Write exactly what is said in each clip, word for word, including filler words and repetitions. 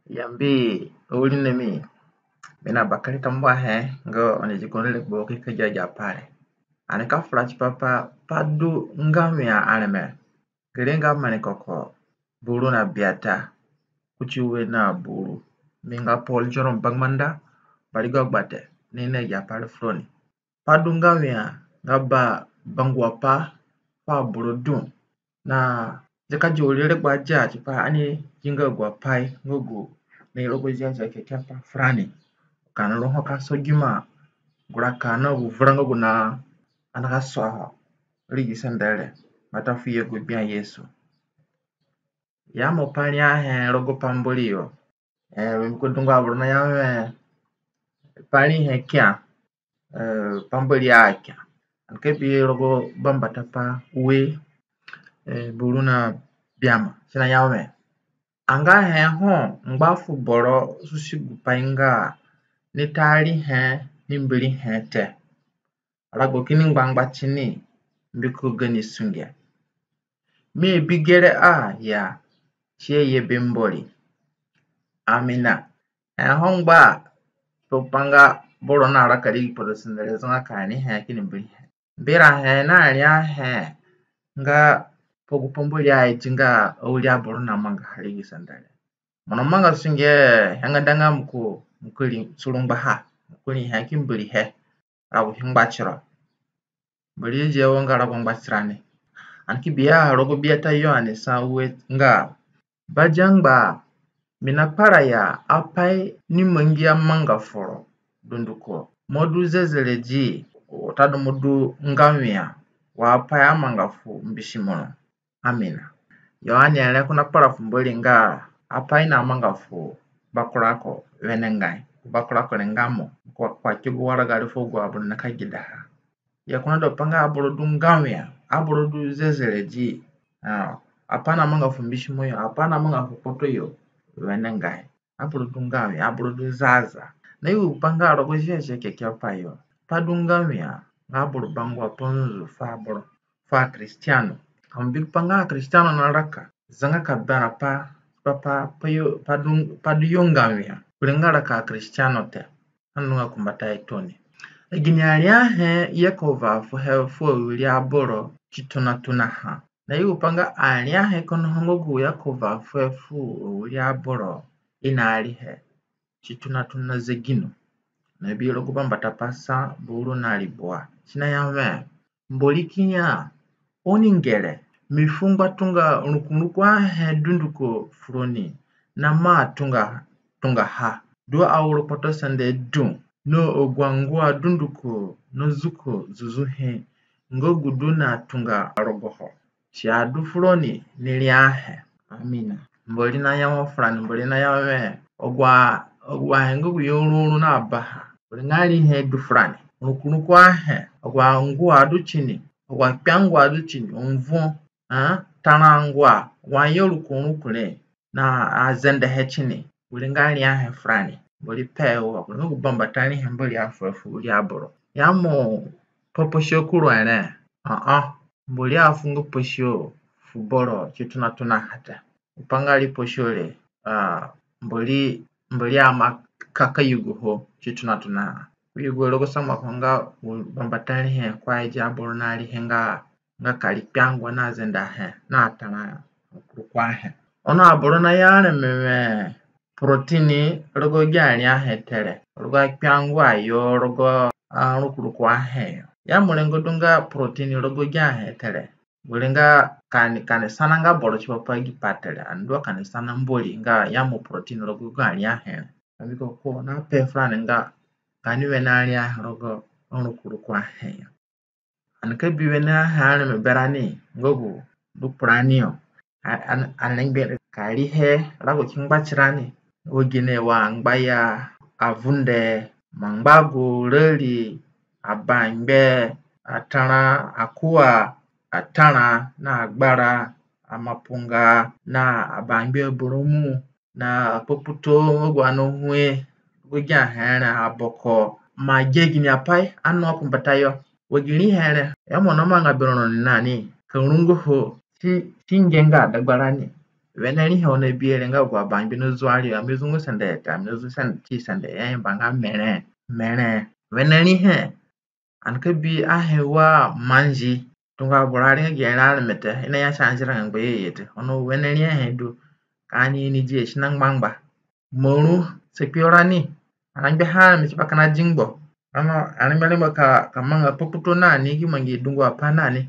Yambi awirinami, mi na bakere tambuahe nga oni zi gaoni regbo ki ka gia agi apai re. Ani ka fura tipa pa, pa du ngawia areme. Gere nga Merikoko buru na biata kuti ue na buru. Mi nga Paul Jerome Bangbanda, Barigo Agbate, ni na agi apai re furoni. Pa du ngawia nga ba bangua pai fu aboro dũ. Na zi ka zi wiri regbo adia tipa ani zinga agu apai nga gu ni rogo Ziazia Kekeapai furani. Ka ani ru ho ka so gima gu raka na gu vura nga gu na ani ka soho rigi sende re mbata fu yego gbia Yesu. Ya mo pa riahe rogo pambori yo. Eh, mbiko dungu aboro naya wẽ pa rihe kia, eh, pambori akia. Ani ka bi rogo Bambata Pai ue, eh, buru na biama. Si naya wẽ, anga he ho ngba fu boro susi gupai nga ni ta rihe ni mbirihe te. Rago kini ngbangba tini mbiko gani sunge. Mi bi gere a ya, si ye be Mbori. Amina. He ho ngba, tipa pa nga boro naraka rigi kpotosende re zanga ka rihe kini mbirihe. Mbirahe na riahe nga pa gu pambori aidi nga awiri aboro namangaha rigi sende re. Mo namanga sunge, he nga danga mo ku, mo ku ri surungbaha, mo ku rihe ki mbirihe. Rago ki ngba tiro. Mbori zi wo nga rago ngba tirani. Ani ki biaha rogo biata yo ani sa ue nga, Badiangba, mi nakpara ya apai ni mangi amanga foro dunduko. Mo du zezeredi, watadu mo du ngawia wa apai amanga fu mbisimo ro. Amina. Yoane re ko nakpara fu Mbori nga apai namanga fu bakurako wenengai. Bakurako re nga mo. Ko, ko aki gu waraga re fu agu aboro nika gedaha. Ya ko nadu pa nga aboro du ngawia, aboro du zezeredi. Ah, apai namanga fu mbisimo yo, apai namanga fu kpoto yo wenengai. Aboro du ngawia, aboro du zaza. Na yugu pa nga rogo Ziazia Kekeapai yo, pa du ngawia nga aboro bangua pa nzunzu fu aboro, fu aKristiano. Ka mo bi pa nga aKristiano naraka zanga ka berã pa, pa, pa, pa yo, pa du, pa du yo ngawia, gure nga raka aKristiano te. Ani nunga ku mbatayo tooni. Gini ariahe Yekova afuhe fu awiri aboro ti tonatonaha? Na yugu pa nga ariahe kina ho nga gu Yekova afuhe fu awiri aboro i narihe ti tonatona zegino. Na bi rogo Bambata Pai sa buru na ribua. Si naya wẽ, Mbori ki ya, oni ngere, mi fu ngbatunga rukuruku ahe dunduko furoni, na ma tunga, tungaha, du auru kpotosende dũ, na agu angua dunduko na zuko zuzuhe, nga gu du na tunga rogoho. Si adu furoni ni riahe. Amina. Mbori naya wo furani, Mbori naya wẽ, agu, agu ahe nga gu yo ruru na baha. Mbori nga rihe du furani. Rukuruku ahe, agu angua du tini, agu akpiangua du tini, unvu, ah, tarã angua, agu ayo rukuruku re na azendehe tini. Gure nga riahe furani. Mbori pe wo, gure nga gu bambata rihe Mbori afuhe fu wiri aboro. Ya mo pa pasio kuru ere. Ah, ah. Mbori afunga pasio fu boro ti tonatonaha te. Gu pa nga ri pasio re, ah, Mbori, Mbori aima ka ka yugoho ti tonatonaha. Yugo rogo sambako nga gu bambata rihe ko aidi aboro na rihe nga, nga ka ri kpiangua na zendehe na tarã rukuruku ahe. Ono aboro naya areme wẽ protini rogo gi ariahe te re, rogo akpiangua yo, rogo arukuruku ahe yo. Ya mo rengo du nga protini rogo gi ahe te re. Gure nga ka ani, ka ani sana nga boro tipa pa gi pai te re, ani du ka ani sana Mbori nga ya mo protini rogo gi ariahe re. Ani ko ko na pe furani nga ka ani wene ariahe rogo arukuruku ahe yo. Ani ka bi wene ahe areme berani nga gu du kpurani yo. A, ani, ani rengbe ka rihe rago ki ngba tirani. Wa gine wa ngba ya? Avunde, mangbagu, rari, abangbe, atarã, akua, atarã, na agbara, amapunga, na abangbe aboromu, na akpokpoto, agu anohue, gu gi ahe re, aboko, ma gi gini apai ani nunga ku mbatayo. Wa gi rihe re, ya mo namanga berã roni na ni ka rungoho ti, ti ngenga dagbarani. Wene rihe oni abi ere nga agu abangbi na zu ari yo, ami zungu sende te, ami na zu sende ti sende, i ayamba nga mere, mere. Wene rihe, ani ka bi ahe wa manzi, dungu aboro ari nga gere areme te, i naya si anzira nga ngba yeye te. Ono wene rihe du, ka ani ini die si na ngbangba. Moru, sa kpio rani, ani ngbe ha mi tipa kina dingbo. Ono ani ngbe rengba ka, ka manga kpokpoto na ni, ki mangi dungu apai na ni.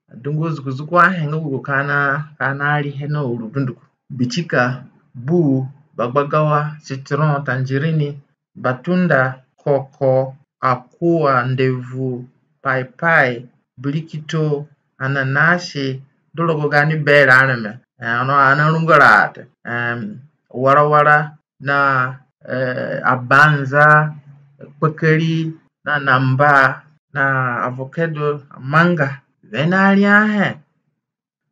Dungu zuku-zuku ahe nga gu ka na, ka na rihe na uru dunduko. Bitika, bu, bagbagawa, citron, tangerine, batunda, koko, akua, ndevu, paipai, birikito, ananasi, du rogo gaani bere areme. Eh, ono ani arungara te. Em, warawara, na, eh, abanza, kpakari, na namba, na avocado, manga. Wene ari ahe,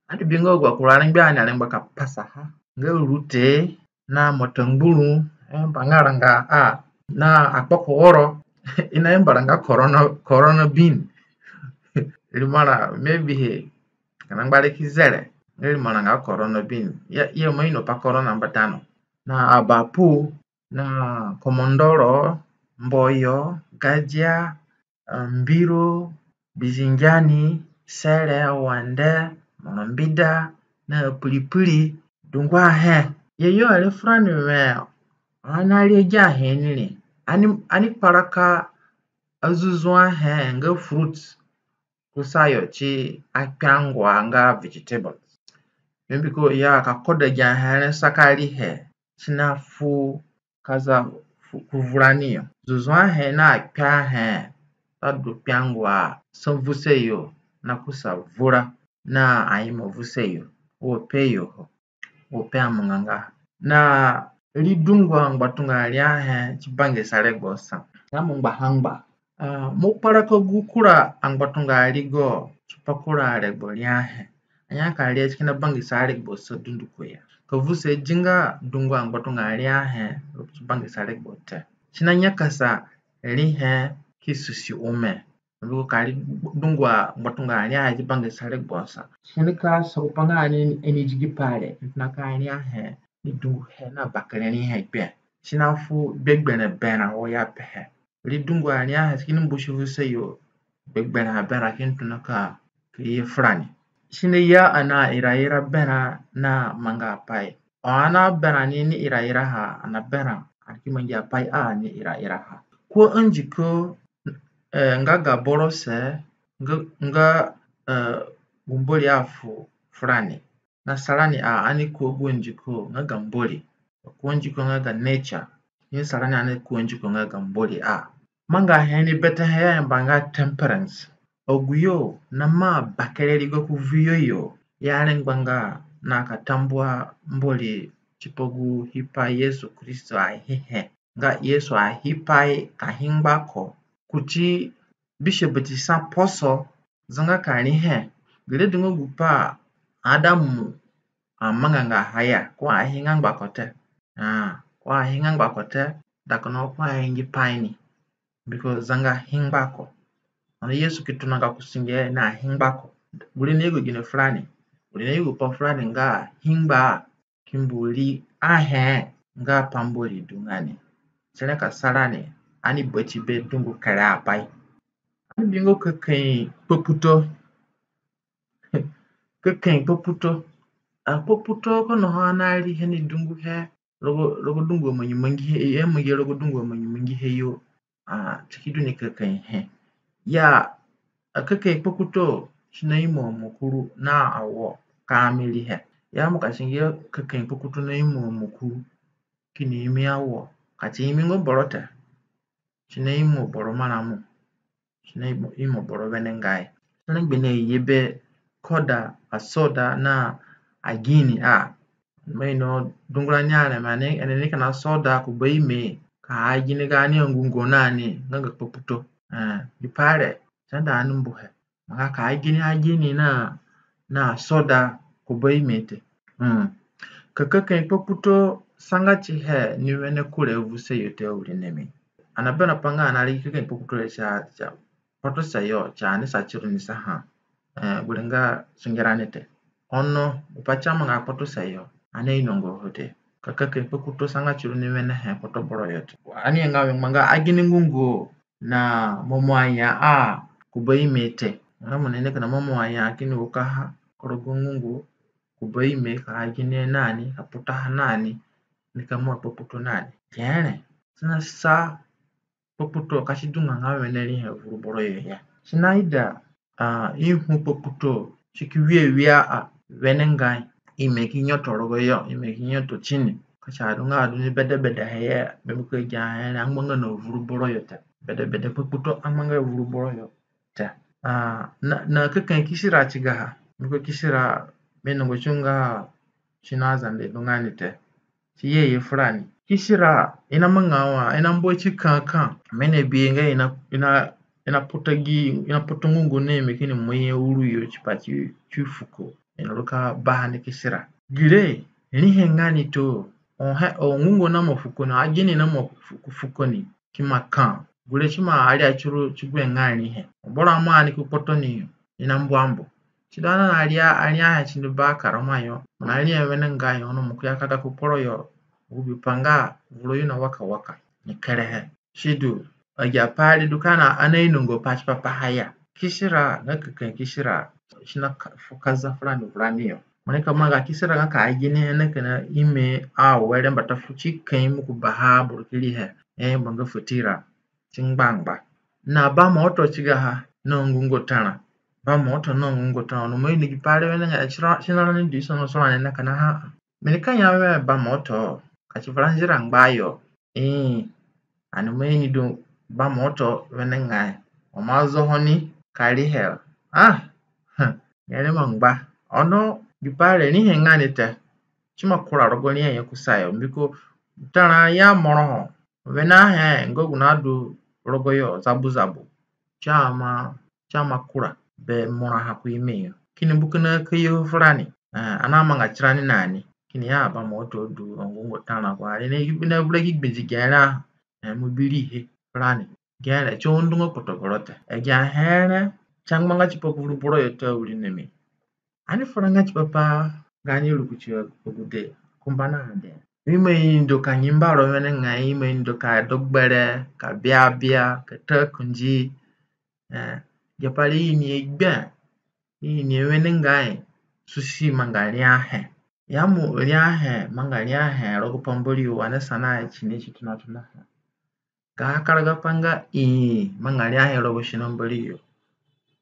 ani bingo agu akura rengbe ani arengba ka pasaha nga rute, na matangburu, eh, bangaranga a, na akpokoworo, i nayambara nga corona, corona bean. Rimara, maybe he, kina ngbare ki zere, nga rimara nga corona bean. Ya, ya mo ino pa corona mbata no. Na abapu, na komondoro, mboyo, gadia, mbiro, bizingiani, sere, wande, morombida, na piripiri, dungu ahe. Yeyo ere furani we, ani ari agi ahe ni re. Ani, ani kparaka azuzu ahe nga fruits kusayo ti akpiangua nga vegetables. Mbiko ya ka koda agi ahe re saka rihe, si nafu ka za fu-, ku vurani yo. Zuzu ahe na akpi ahe, sa du kpiangua sa vuse yo, na kusa vura, na aima vuse yo, wo pe yo ho, wo pe amanganga. Na ri dungu angbatunga ari ahe ti bangisa regbo sa. Ka mo ngbaha ngba. Ah, mo kparaka gu kura angbatunga arigo tipa kura aregbo ri ahe. Anga ka ri ti kina bangisa aregbo sa dunduko ya. Ka vuse dinga dungu angbatunga ari ahe ti bangisa aregbo te. Si nanyakasa rihe ki susi ome. Mbiko ka ri dungu angbatunga ari ahe ti bangisa aregbo sa, si nika sa gupai nga ani ini di gi pai re, ni tona ka ri ahe ni dunguhe na bakere rihe gbe. Si nafu gbegberẽ berã wo ya pehe. Ri dungu ari ahe si kini mbusi vuse yo, gbegberẽ aberã kini tona ka, ka ye furani. Si ni ya ani airaira berã na manga apai. Ho ani aberã ni, ni iraira ha, ani aberã, ani ki mangi apai a ni iraira ha. Kuo andiko, eh, nga ga boro se, nga, nga, eh, gu Mbori afu furani. Na sa rani a, ani kuo gu andiko nga ga Mbori. Kuo andiko nga ga nature. Ni sa rani ani kuo andiko nga ga Mbori a. Mangahe ni betehe i ayamba nga temperance. Agu yo namaa bakere rigo ku vuyo yo, i arengbanga na ka tambua Mbori tipa gu hipai Yesu Kristo ahihe. Nga Yesu ahipai ka hi ngbako kuti bisue bati sa poso, zanga ka rihe. Gere du nga gupai Adamu amanganga ha ya, ko ahinga ngbako te. Ah, ko ahinga ngbako te, da kina ko aingi pai ni. Mbiko zanga hi ngbako. Ono Yesu ki tona nga ku sunge na hi ngbako. Gure ni yugo gine furani. Gure ni yugo pa furani nga hi ngba ki mbu ri ahe nga pa Mbori du nga ni. Si nika ka sa rani ani bati be dungu kere apai. Ani bingo kekeĩ kpokpoto. Kekeĩ kpokpoto. A kpokpoto kono ho ani arihe ni dunguhe rogo, rogo dungu amangi mangihe, e, amangihe rogo dungu amangi mangihe yo. A, si ki du ni kekeĩ he. Ya, a kekeĩ kpokpoto si naimo mukuru na awo ka mi rihe. Ya mo ka singia kekeĩ kpokpoto naimo mukuru kini imi awo. Ka si imi ngo boro te. Si naimo boro marã mo. Si naimo, imo boro wenengai. Si nagbe na ye be koda asoda na agini a. Mo ino dungu rani areme ani, ani nika na soda ku ba ime ka agini gaani angungu na ni nga ga kpokpoto. Eh, gi pai re, si aida ani mbuhe. Manga ka agini agini na, na soda ku ba ime te. Mm. Ka kekeĩ kpokpoto sanga tihe ni wene kure vuse yo te awirinami. Ani aberã pa nga ani arigi kekeĩ kpokpoto re sa, sa kpotose yo, sa ani sa tiro ni sa ha. Eh, gure nga sunge rani te. Ono, gupai si amanga kpotose yo, ani ainonga ho te. Ka ka kpakputo sanga tiro ni wenehe kpoto boro yo te. Ani ya nga we ngbanga agini ngungu na momo anya a ku ba ime te. Nga mo nene kina momo anya kini ukaha ku rogo ngungu ku ba ime ka agini nani, ka putaha nani, ni ka mo kpakputo nani. Gere, si nasa kpakputo ka si dunga nga wene riahe vuru boro yo ya. Si naida, a, i hu kpakputo si ki wia wia a, wenengai, ime ki nyoto rogo yo, ime ki nyoto tini. Ka si adunga adu ni bede bede he ya, mbiko agi ahe re angbanga na vuru boro yo te. Bede bede kpakputo angbanga vuru boro yo te. A, na, na ka ka kisira tigaha, mbiko kisira mi nungo sunga si na Zande dunga ni te. Si ye ye furani. Kisira, i namanga wa, i nambu ti kaka. Mi nabihe nga i na, i na, i naputa gi, i naputa ngungu na ime kini muye uru yo tipa ti, ti fuko. I naruka baha ni kisira. Gire, rihe nga ni to. O he, o ngungu na mo fuko ni, agini na mo fuko, fuko ni. Ki ma ka. Gure si ma aria tiro ti gu nga rihe. Boro ama ani ku kpoto ni yo. I nambu ambu. Sidu ani naria, aria he tini bakara ma yo. Mo naria wenengai yo, ono mo ki ya ka ga ku kporo yo. Gu bipa nga vuro yo na waka waka. Ni kerehe. Sidu, agi apai re du ka ani ainonga pa tipa paha ya. Kisira, nga ka ka kisira. Si na ka, fu kaza furani vurani yo. Mo nika manga kisira nga ka agini he na kina ime awere mbata fu ti ka i mo ku baha boro ki rihe. E, ngbanga fatira. Ti ngbangba. Na ba moto tigaha, na ngungu tara. Ba moto na ngungu tara. Ono mo ini gi pai re wenengai, si na, si na rani du sono sono ni na kina ha. Mi nika ya we ba moto, ka si vura nzira ngba yo. Ii, ani ima ini du ba moto wenengai. Ho mo azoho ni ka rihe. Ah, hm, gere ima ngba. Ono gi pai re rihe nga ni te. Si ima kura rogo riahe kusayo. Mbiko tara ya moroho. Wenehe nga gu nadu rogo yo zabu zabu. Si ima, si ima kura be mura ha ku ime yo. Kini mbu kina ka yo furani. Eh, ani amanga tirani nani. Kini ya ba moto du, o ngungu tara ko. Ari na, na vura gi gbindi gere. Eh, mo bi rihe furani. Gere, si andunga kpotogoro te. Agi ahe re, si angbanga tipa vuru boro yo te awirinami. Ani furanga tipa pa gaani rukutu agude, kumba na ade. I ima ini du ka ngimba ro wenengai, i ima ini du ka do gbere, ka biabia, ka ta kundi. Eh, gi pai re i ini he gbe, i ini he wenengai, susi manga riahe. Ya mo riahe, manga riahe, rogo pa Mbori yo, wa ani sana he tini ti tona tona ha. Ga karaga pa nga i manga riahe rogo sino Mbori yo.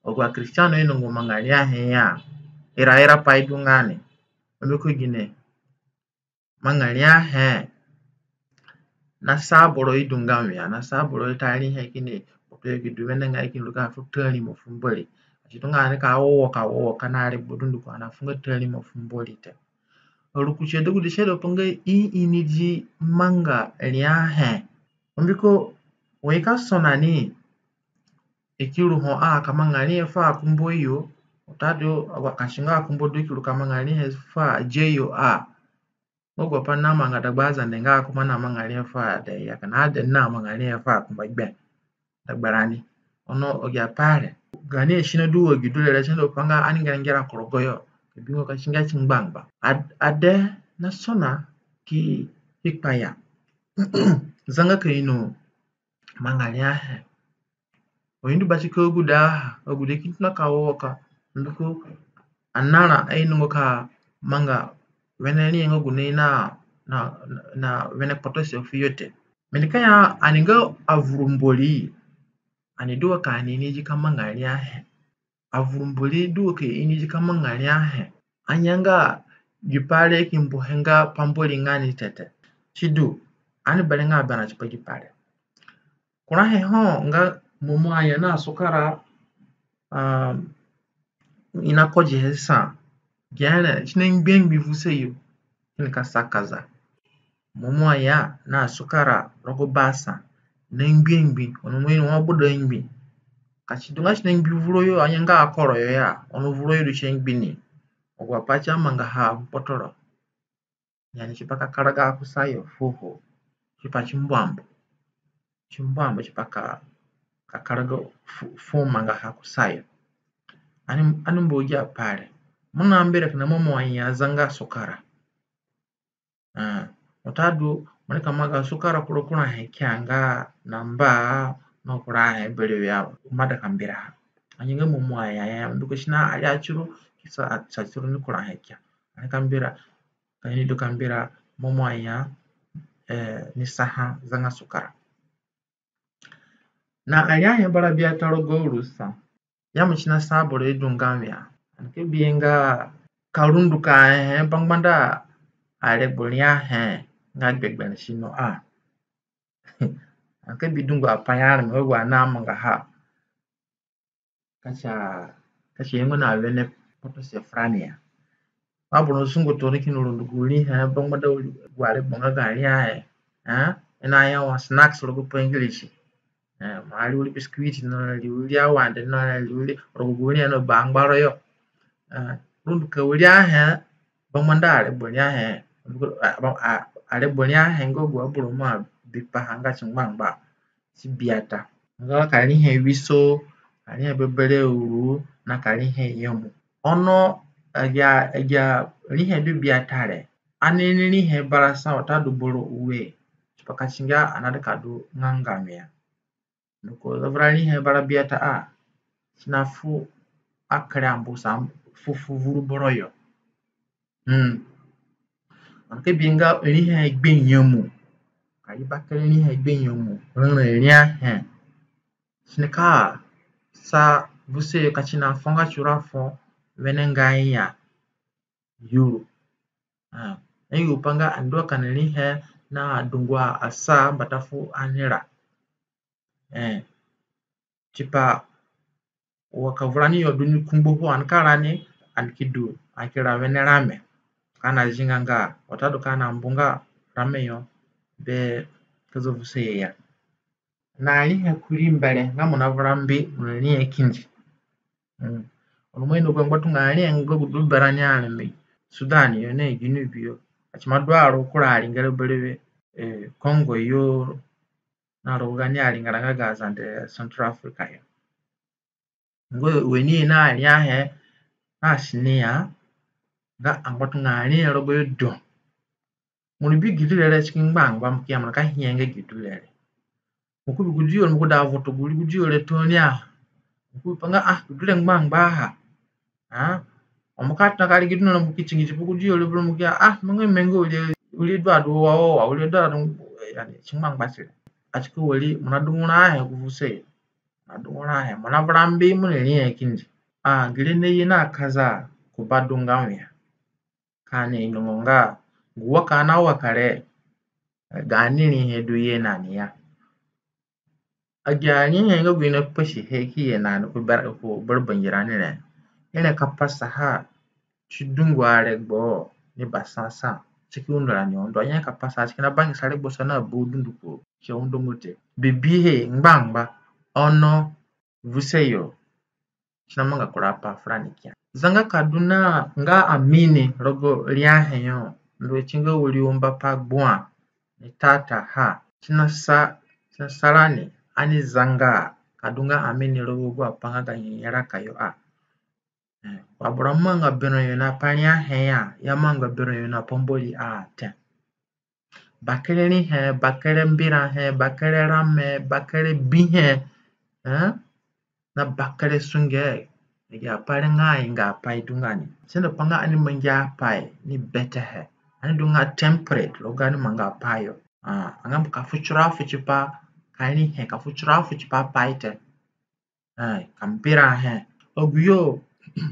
Agu aKristiano i nungo manga riahe ya. Ira ira pai du nga ni. Mbiko gine. Manga riahe. Na sa boro i du nga wia. Na sa boro i ta rihe kini. Kpoto yo ki du wenengai kini ruga fu ta rimo fu Mbori. Si du nga ni ka wowo ka wowo ka na ri gbudundu ko ana fu nga ta rimo fu Mbori te. Rukutu agude si du pa nga i ini di manga riahe. Mbiko, wa i ka sona ni, i ki ru ho a ka manga rihe fu akumbo yo, watadu wa ka si nga akumbo du ki ru ka manga rihe fu adia yo a. Nga gu pai namanga dagba Azande nga akumba namanga rihe fu ade, ya kina ade namanga rihe fu akumba gbe. Dagba rani. Ono agi apai re. Gaani asino du wa gi du re re si ndu pa nga ani ngera ngera ku rogo yo. Ka bingo ka si nga ti ngbangba. Ad-, ade na sona ki, ki kpaya. Zanga ka ino manga riahe. O indu bati ka agude aha, agude ki tona ka wowo ka. Mbiko anara ainonga ka manga wene riahe nga gu ni na, na, na wene kpotose fuyo te. Mi nika ya ani nga avuru Mbori. Ani du wa ka ani ini di ka manga riahe. Avuru Mbori du wa ka ini di ka manga riahe. Anga nga gi pai re ki mbu he nga pa Mbori nga ni tete. Sidu, ani berẽ nga berã tipa gi pai re. Kura he ho nga momo anya na sukara, um, i na kodi he sa. Gere, si na ngbi ngbi vuse yo. Kini ka sa kaza. Momo anya na sukara rogo basa. Na ngbi ngbi. Ono mo ini wa buda ngbi. Ka si du nga si na ngbi vuro yo, anya nga akoro yo ya. Ono vuro yo du si ngbi ni. Agu apai si amanga ha kpotoro. Yani tipa ka karaga kusayo fuo. Tipa ti mbuambu. Ti mbuambu tipa ka, ka karaga fu, fuo manga ha kusayo. Ani, ani mbu agi apai re. Mo na mbira kina momo anya zanga sukara. Eh, watadu mo nika manga sukara ku rogo kura he kia nga namba no kura he berewe a, mo aida ka mbira ha. Ani nga momu aya ya, mbiko si na ari atiro ki sa, sa tiro ni kura he kia. Ani ka mbira, ka ini du ka mbira momu aya, eh, ni saha zanga sukara. Na ari ahe bara biata rogo uru sa. Ya mo si na sa boro i du nga wia. Ani ka bihe nga ka runduko ahe bangbanda aregbo ri ahe nga gbegberẽ sino a. Ani ka bi dungu apai areme wa gu ani amangaha. Ka si, ka si yengo na wene kpotose furani ya. Aboro sungu toni kini rundu gu riahe bangbanda gu aregbo nga ga riahe. Eh? I naya wa snacks rogo pa English. Eh, mo ari wiri biscuit no, ari wiri awande no, ari wiri rogo gu riahe no bangbaro yo. Eh, runduko wiri ahe bangbanda aregbo riahe. A, a, aregbo riahe nga gu aboro ima bipaha nga si ngbangba. Si biata. Nga ka rihe wiso, ka rihe bebere uru, na ka rihe nyemu. Ono agi a, agi ariahe du biata re, ani ni rihe bara sa watadu boro ue. Tipa ka si nga ani aida ka du nga nga wia. Nduko zavura rihe bara biata a, si na fu akere ambu sa fu, fu vuru boro yo. Hmm. Ani ka bi nga rihe gbe nyemu. Ka ri bakere rihe gbe nyemu. Rere riahe. Si nika sa vuse yo ka si na fo nga sura fo wenengai ya. Yuru. Ah. Ni yugu pa nga ani du wa ka ni rihe na dungu asa mbata fu ani ra. Eh. Tipa wa ka vura ni yo du ni kungbo ho ani ka ra ni, ani ki du, ani ki ra wene rame. Ka na zinga nga, watadu ka na mbunga rame yo be ka zavuse ya. Na rihe kuri mbere, nga mo na vura mbi, mo na rihe kindi. Mm. Ono mo ino gu ngbatunga rihe nga gu du berani areme, Sudan yo na Junub yo. Ati ma du aro kura aringara berewe, eh, Congo yo, na rogo gaani aringara nga ga Zande Central Africa yo. Nga we ni na riahe, na si ni ya, nga angbatunga rihe rogo yo du. Mo ni bi gi du re re si ki ngbangba, mo ki ya mo nika hie nga gi du re re. Mo ki bi gi du yo, mo ki da voto gi du yo re tooni a. Mo ki bi pa nga, ah, gi du re ngbangba ha. Ah, o mo ka tona ka ri gi du no, mo ki tingi tipa gi du yo re boro, mo ki ya, ah, mo nga mengo uri, uri du adu wa, wa, uri du adu, yani, si ngbangba si re. Ati ki wari, mo na du ngura ahe ku vuse yo. Mo na du ngura ahe, mo na vura mbi, mo ni rihe kindi. Ah, gi re na ye na kaza ku ba du nga wia. Ka ani inongo nga gu waka ani awaka re, gaani rihe du ye na ni ya. Agi ariahe nga gu i na kpasihe ki ye na ni ku bara, ku bara bangirani re. I re ka pasaha ti dungu aregbo ni basasa, si ki undo rani undo. Anya ka pasaha, si ki na bangisa regbo sa na bu dunduko, si aundongo te. Bibihe ngbangba, ono vuse yo si na manga kura pa furani kia. Zanga ka du na nga amini rogo riahe yo, ndu ti nga wiri umba pa gbua ni tata ha, si na sa, si na sa rani ani zanga ka du nga amini rogo gu apa nga ga nyanyaraka yo a. Eh, wa bura manga berã yo na pa riahe ya, ya manga berã yo na pa Mbori a te. Bakere rihe, bakere mbirahe, bakere rame, bakere bihe, eh? Na bakere sunge, agi apai re nga ingapai du nga ni. Si ndu pa nga ani mangi apai ni betehe. Ani du nga temperate rogo gaani manga apai yo. Ah, anga ka fu sura fu tipa, ka rihe ka fu sura fu tipa apai te. Ai, ka mbirahe. Agu yo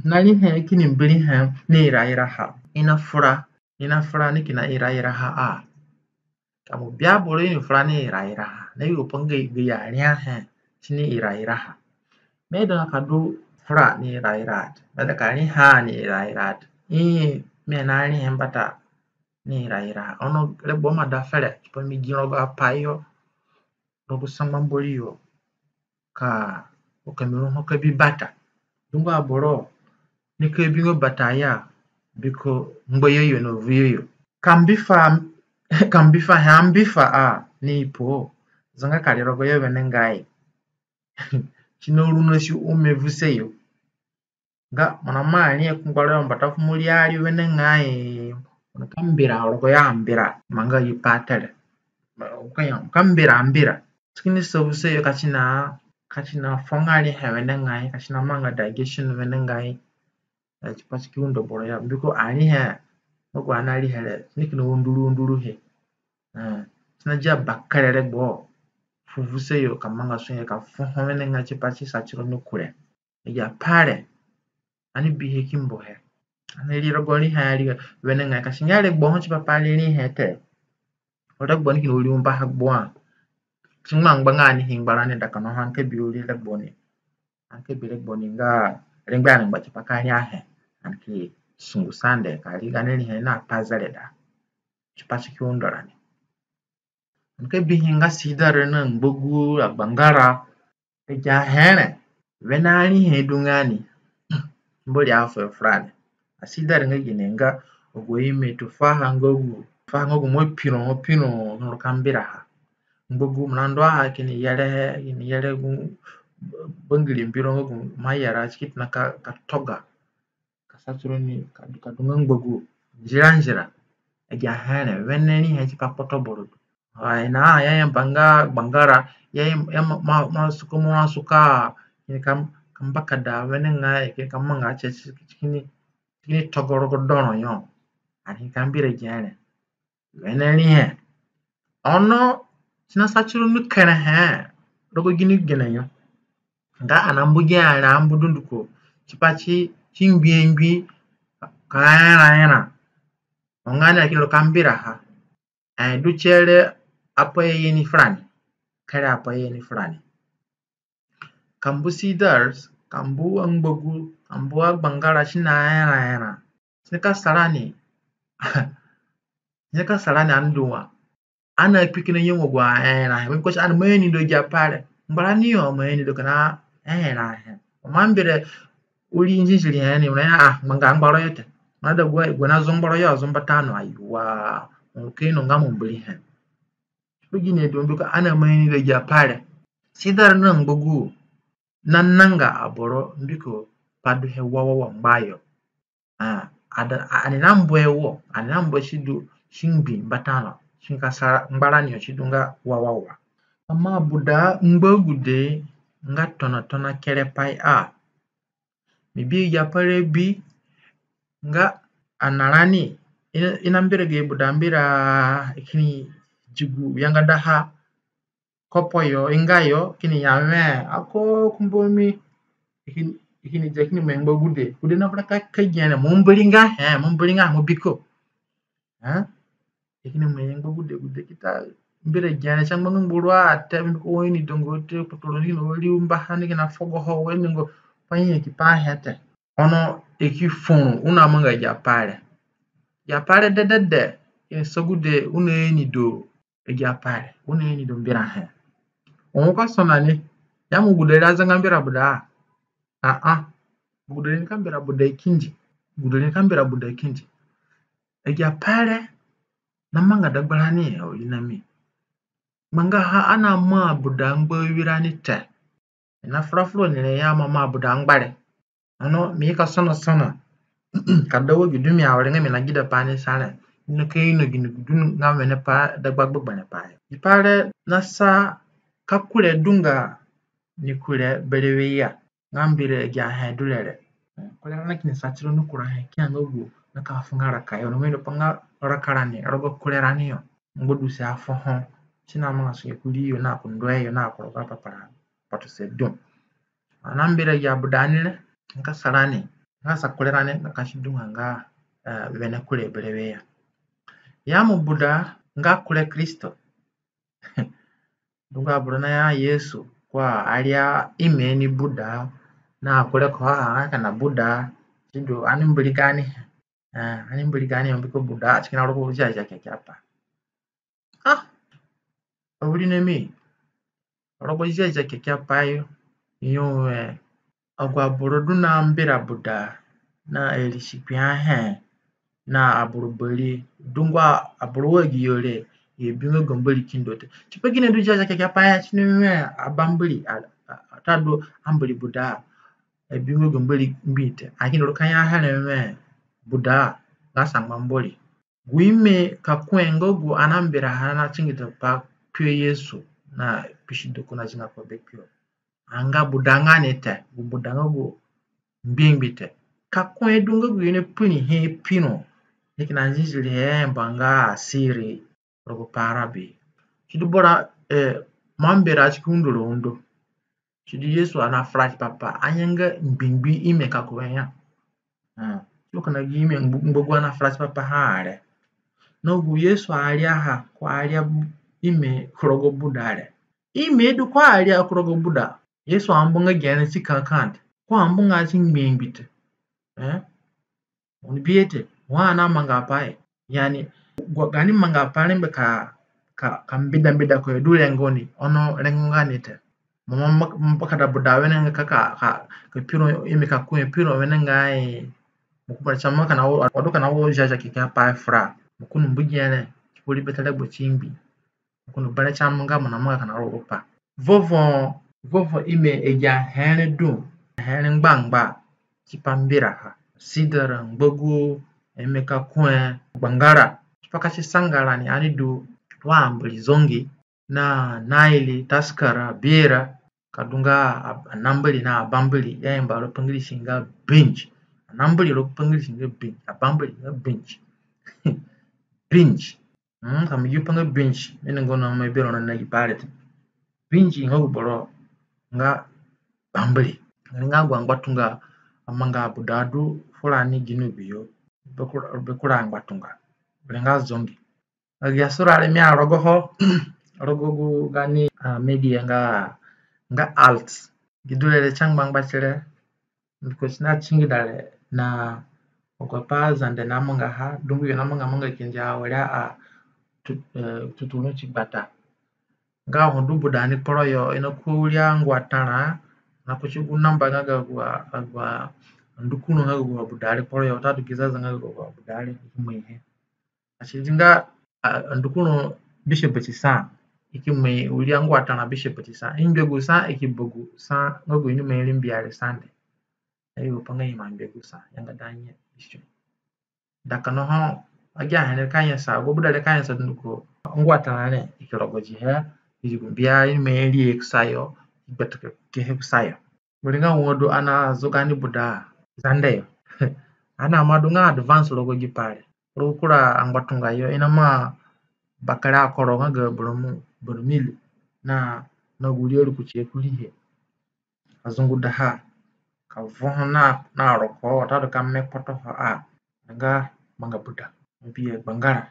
na rihe kini mbirihe ni iraira ha. I na fura, i na fura ni kina iraira ha a. Ka mo bi aboro i ni fura ni iraira ha, na yugo pa nga gayo ariahe si ni iraira ha. Mi aida ka du fura ni iraira ha te. Mi aida ka riha ni iraira ha te. I, mi na rihe mbata ni iraira ha. Ono regbo ima da fere, tipa mi gi rogo apai yo rogo sangba Mbori yo, ka, ka mi ru ho ka bi bata. Dungu aboro nika bingo bata ya, mbiko ngbayo yo na vuyo yo. Ka mbifa, ka mbifahe ambifa a ni ipo, zanga ka ri rogoyo wenengai. Si na ru na si ome vuse yo. Nga mo na maa rihe ku ngbaro yo mbata fu mo ri ari wenengai, Ono ka mbira rogo ya mbira manga gi pa te re. Ka mbira mbira. Si kini sa vuse yo ka si na, ka si na fonga rihe wenengai, ka si na manga digestion wenengai. Eh, tipa si ki undo boro ya. Mbiko arihe, agu ana rihe re, si ni kina unduru unduru he. Eh, si na dia bakere regbo fu vuse yo ka manga sunge ka fu ho wenengai tipa si sa tiro ni kure. Agi apai re ani bihe ki mbu he. Ani ri rogo rihe ari wenengai ka si nga regbo ho tipa pa ri rihe te. Regbo ni kina uri umba ha gbua. Si ngbangba nga ani hi ngbarani da kina ho ani ka bi uri regbo ni. Ani ka bi regbo ni nga rengbe ani ngba tipa ka ri ahe. Ani ki sungu sande ka ri gani rihe na pa zereda. Tipa si ki undo rani. Ani ka bihe nga sida re na ngbagu agbangara. Agi ahe re, wene arihe du nga ni, Mbori afuhe furani. Asida re nga gine nga, agu aime tufaha nga gu, tufaha nga gu mo piro, mo piro, nuru ka mbira ha. Ngbagu mo nandu aha kini yere, kini yere gu, bangiri mbiro nga gu mo yere, si ki tona ka, ka toga. Ka sa tiro ni ka, ka du nga ngbagu nzira nzira. Agi ahe re, wene rihe tipa kpoto boro du. Ai, na ya ya banga, bangara, ya ya ma, ma, ma suka, ma suka, kini ka, ka mbakada wenengai, kini ka manga tie, si kini, si kini togo rogo doro yo. Ani ka mbira agi ahe re. Wene rihe. Ono, si na sa tiro ni kerehe rogo gini gene yo. Nga ani ambu gi ahe re ambu dunduko. Tipa si, si ngbi ngbi ka era era. Onga ni aki ru ka mbira ha. Eh, du tie re apai ye ni furani. Kere apai ye ni furani. Ka mbu sidars, ka mbu angbagu, ka mbu agbangara si na era era. Si nika sa rani. Si nika sa rani ani du wa. Ani akpi kina nyemu gu ahe na he. Because ani ima ini do agi apai re. Ngbarani yo ima ini do kina ahe na he. Mo mbira uri nzinziri he ni, mo na ya, ah, manga ngbaro yo te. Mo na da gu, gu na zo ngbaro yo, azo mbata no, aiwa. Mo ka ino nga mo mbiri he. Agi ni du mbiko ani ima ini do agi apai re. Sidar na ngbagu. Na nanga aboro mbiko pa du he wa wa wa ngba yo. Ah, ada, a, ani na mbu e wo, ani na mbu e si du, si ngbi mbata no, si nika sa ngbarani yo si du nga wa wa wa. Ama buda ngba gude nga tona tona kerepai a. Mi bi agi apai re bi nga ana rani, i na, i na mbira gi buda mbira kini digu yangada ha, kopo yo, inga yo, kini ya we, ako kumbo mi, i kini, i kini dia kini mai ngba gude. Gude na vura ka, ka gene, mo mbiri nga he, mo mbiri nga mo biko. Eh? I kini mai ngba gude, gude ki ta mbira gene, sa ngba ngba rua, te mi ko ini dongo, te kuturo ni no, ri umba ha ni kina fogo ho, we ni ngo, pa yin ki pa he te. Ono i ki furu, u na manga agi apai re. Agi apai re dedede, i ni sa gude, u na ini do, agi apai re, u na ini do mbira he. Ono ka sona ni, ya mo gude re azanga mbira buda. Ah, ah. Gude re nika mbira buda kindi. Gude re nika mbira buda kindi. Agi apai re, na manga dagbarani, o ri na mi. Manga ha ana ma buda ngba wirani te. I na fura fura ni re ya ma ma buda ngbare. Ono mi ka sona sona. Ka da wa gi du mi awere nga mi na gida pa ni sa re. I na ka ino gini gu du nga wene pa dagba gbegberẽ pa yo. Gi pai re na sa ka kure du nga ni kure berewe ya. Nga mbira agi ahe du re re. Kure na kini sa tiro ni kura he ki ya nga gu na ka funga raka yo. No mi no pa nga raka rani, rogo kure rani yo. Ngbaduse afuho. Si na manga sunge kuri yo na ku ndue yo na ku rogo papara. Patuse du. Ana mbira agi abuda ni re, nga sa rani, nga sa kure rani, nga ka si du nga, eh, wene kure berewe ya. Ya mo buda, nga kure Kristo. Dungu aboro na ya Yesu, kwa aria ime ni buda, na kure ko ha, ha, ka na buda, si du, ani mbiri gani, eh, ani mbiri gani, mbiko buda, si kina rogo Ziazia Kekeapai. Ah, awirina mi. Rogo Ziazia Kekeapai yo, i ya we, agu aboro du na mbira buda, na irisi kpiahe, na aboro bari, dungu aboro wa gi yo re, i bingo ga Mbori kindo te. Tipa gine du Ziazia Kekeapai ya, si ni we, abambiri, a, a, atadu ambiri buda, i bingo ga Mbori mbi te. Lakini ru ka ya here we, buda, nga sangba Mbori. Gu ime ka kue nga gu ani na mbiraha na tingida pa kpio Yesu na pisidu ko na zinga ko be kpio. Anga buda nga ni te, gu buda nga gu ngbingbi te. Ka kue du nga gu i na piri he pino, ni kina nziziri he mbanga asiri rogo pa Arabi. Sidu boro, eh, ma mbira si ki undo ro undo. Sidu Yesu ana fura tipa pa, anga ngbingbi ime ka kue ya. Hmm. Sidu kina gi ime ngbu-, ngbagu ana fura tipa pa ha re. Na gu Yesu ariaha, ko aria ime ku rogo buda re. Ime du ko aria ku rogo buda. Yesu ambunga gene si kakant. Ko ambunga si ngbingbi te. Eh? Oni bi e te, wa ani amanga apai. Yani, gu-, gaani manga apai rengbe ka, ka, ka mbida mbida ko yo du rengo ni, ono rengo nga ni te. Mo ma, mo ma, mo ma kada buda wenengai ka, ka, ka, ka piro ime ka kue piro wenengai, eh, mo ku bara chama kina wo, wa du kina wo jaja keke apai fura. Mo kunu mbu gene, ki kuri bete regbo ti ngbi. Kunu bere ti amanga mo na manga kina rogo pa. Vovo, vovo ime agi ahe re du, ahe re ngbangba, tipa mbiraha. Sidara, ngbagu, ime ka kue, gbangara. Tipa ka si sanga rani ani du, wa Ambiri Zongi, na Naili, Taskara, Bira, ka du nga a-, anambiri na abambiri, i ayamba ro pa Ngirisi nga binge. Anambiri ro pa Ngirisi nga binge, abambiri nga binge. Binge. Hmm, ka mi gi pa nga binge, mi ni ngono mo bero na gi pai re te. Binge nga gu boro nga bambiri. Nga gu angbatunga amanga buda du furani gini biyo. Be kura, be kura angbatunga. Be nga Zongi. Agi asura re mi arogoho, rogo gu gaani, ah, media nga, nga alt. Gi du re re si angbangba ti re, Mbiko si na tingida re na agu apai Zande na mangaha, dungu yo na manga manga kindi awere a tu-, eh, tuturũ ti gbata. Nga ho du buda ni kporo yo, i na ku wiri angua tarã, na kuti gu namba nga ga agu a, agu a ndukurũ nga ga agu abuda re kporo yo, watadu gi zaza nga ga agu abuda re, i ki mai he. Asidi nga, a, ndukurũ bisue bati sa, i ki mai wiri angua tarã bisue bati sa, i ngbe gu sa, i ki ba gu sa, nga gu i ni mai ri mbia re Sande. Ayo pa nga i ima ngbe gu sa, yanga da nye bisue. Da kina ho, agi ahe re ka nyasa, agu abuda re ka nyasa dunduko, angua tarã re, i ki rogodi he, i di gu mbia i ni mai ri he kusayo, i gbata ke he kusayo. Wiri nga wo du ani azoga ni buda Zande yo. Ani ima du nga advance rogo gi pai re. Rogo kura angbatunga yo, i na ma bakere akoro nga ga boro mu-, boro mili. Na, na gu ri arukuti he kuriihe. Azungudaha. Ka voho na, na roko, watadu ka me kpotoho a. Nga manga buda. Mbi ye gbangara.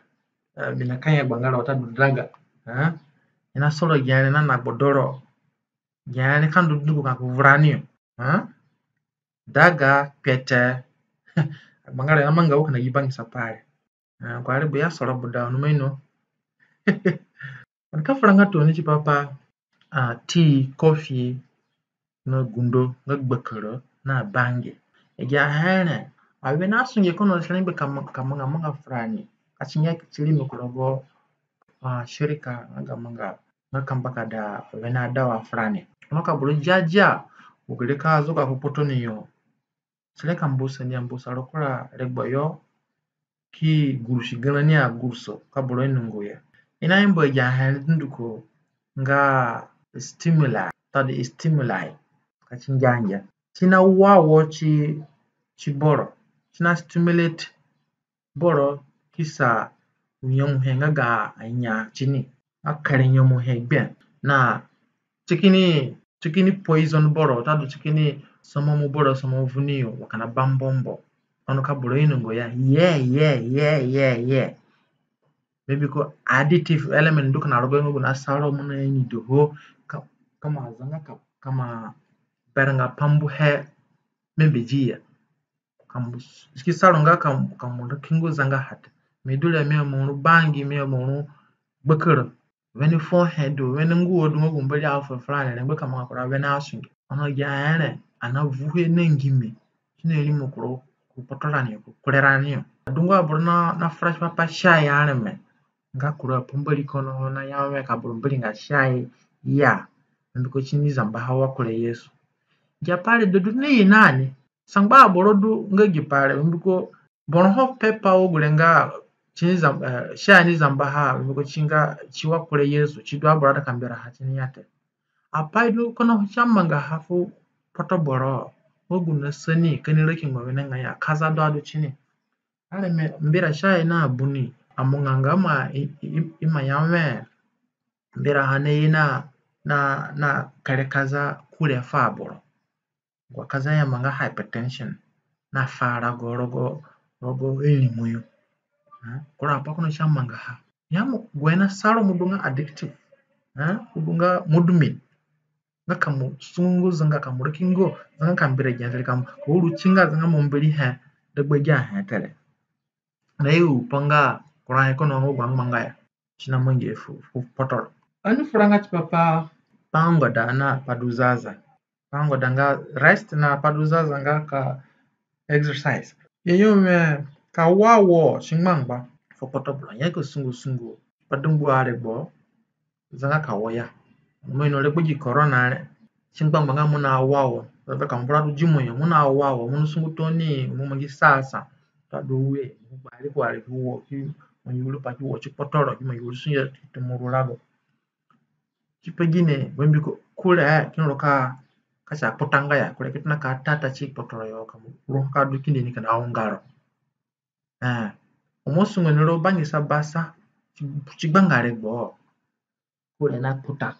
Eh, mi na ka ye gbangara watadu daga. Eh? I na soro gere na na gbodoro. Gere ka ndu dunduko ka ku vura ni yo. Ha? Daga, kpete. Agbanga re na manga wo kina gi bangisa pai re. Ha, gu ari bu ya soro buda, oni ima ino. Ani ka fura nga tooni tipa pa, ah, tea, coffee, na gundo, nga gbakara, na bange. Agi ahe re, awene asunge kono si rengbe ka ma-, ka manga manga furani. Ka si nye ki tiri mi ku rogo, ah, shirika, nga ga manga nga ka mbakada wene adawa furani. Ono ka boro dia dia, gu gere ka zoga ku kpotoni yo. Si re ka mbusa ni ambusa ro kura regbo yo, ki gurusi garã ni aguruso, ka boro inongo ya. I na yamba agi ahe re dunduko nga stimuli, watadu stimuli. Ka si ngia ngia. Si na wa wo ti, ti boro. Si na stimulate boro ki sa nyamuhe nga ga anya tini. Nga kere nyamuhe gbe. Na si kini, si kini poison boro, watadu si kini somomu boro, somomu vuni yo, wa kina bambombo. Ono ka boro inongo ya, ye, ye, ye, ye, ye. Mbiko additive element du kina rogo yo nga gu na sa ro mo na ini du ho, ka, ka mo zanga ka, ka mo berẽnga pambuhe mbembedi ya. Ka mo s-, si ki sa ro nga ka, ka mo ru kingo zanga ha te. Mi du re mi ima ru bangi, mi ima ru gbakara. Wene fuohe du, wene ngua du nga gu Mbori afu furani rengbe ka manga kura wene asunge. Ono agi ahe re, ani na vuhe na ngime. Si na rimo kuro ku kpotorani yo, ku kurerani yo. Dungu aboro na, na fura tipa pa shai areme. Nga kura pambori kono ho na ya we ka boro mbiri nga shai ya. Mbiko si ni zamba ha wa kure Yesu. Gi pai re du du ni ye nani. Sangba aboro du nga gi pai re, mbiko boro ho pepa wo gure nga tini zam-, eh, si ani zamba ha, mbiko si nga si wa kure Yesu, si du aboro ada ka mbira ha tini ya te. Apai du kono si amangaha fu kpoto boro, nga gu na sani, ka ni raki nga wenengai ya, kaza du adu tini. Areme mbira si aye na buni, amunganga ima, i, i, ima ya wẽ, mbira ha naye na, na, na kere kaza kure fu aboro. Gu kaza i ayamba nga hypertension, na fa rago rogo, rogo irimu yo. Eh, kura apai kono si amangaha. Ya mo, gu he na sa ro mo du nga addictive. Eh, mo du nga mudmin. Nga ka mo sungu zanga ka mo raki ngo, zanga ka mbira genzere ka mo, ka uru tinga zanga mo mbiri he, dagba agi ahe te re. Na i u pa nga kura he kono nga gu angbanga ya. Si namangi he fu, fu kpotoro. Ani fura nga tipa pa, pa ngoda na pa du zaza. Pa ngoda nga rest na pa du zaza nga ka exercise. Yeyo mi ka wa wo si ngbangba fu kpoto boro, ya ka sungu sungu pa du ngbu aregbo zanga ka wo ya. Mo ino regbo gi corona re, si ngbangba nga mo na wa wo. Bebe ka mo bura du dimo yo, mo na wa wo, mo na sungu tooni, mo mangi sasa. Ta du we, mo gbari ku ari ki wo, ki mangi uru pa ki wo si kpotoro, ki mangi uru sunge ki tumuru rago. Tipagine, bambiko kure kini ru ka, ka si akpotanga ya, kure ki tona ka tata si kpotoro yo, ka mo ru ka du kindi ni kina ungaro. Eh, o mo sungu ni ro bangisa basa, si, si gbanga regbo. Kure na kputa.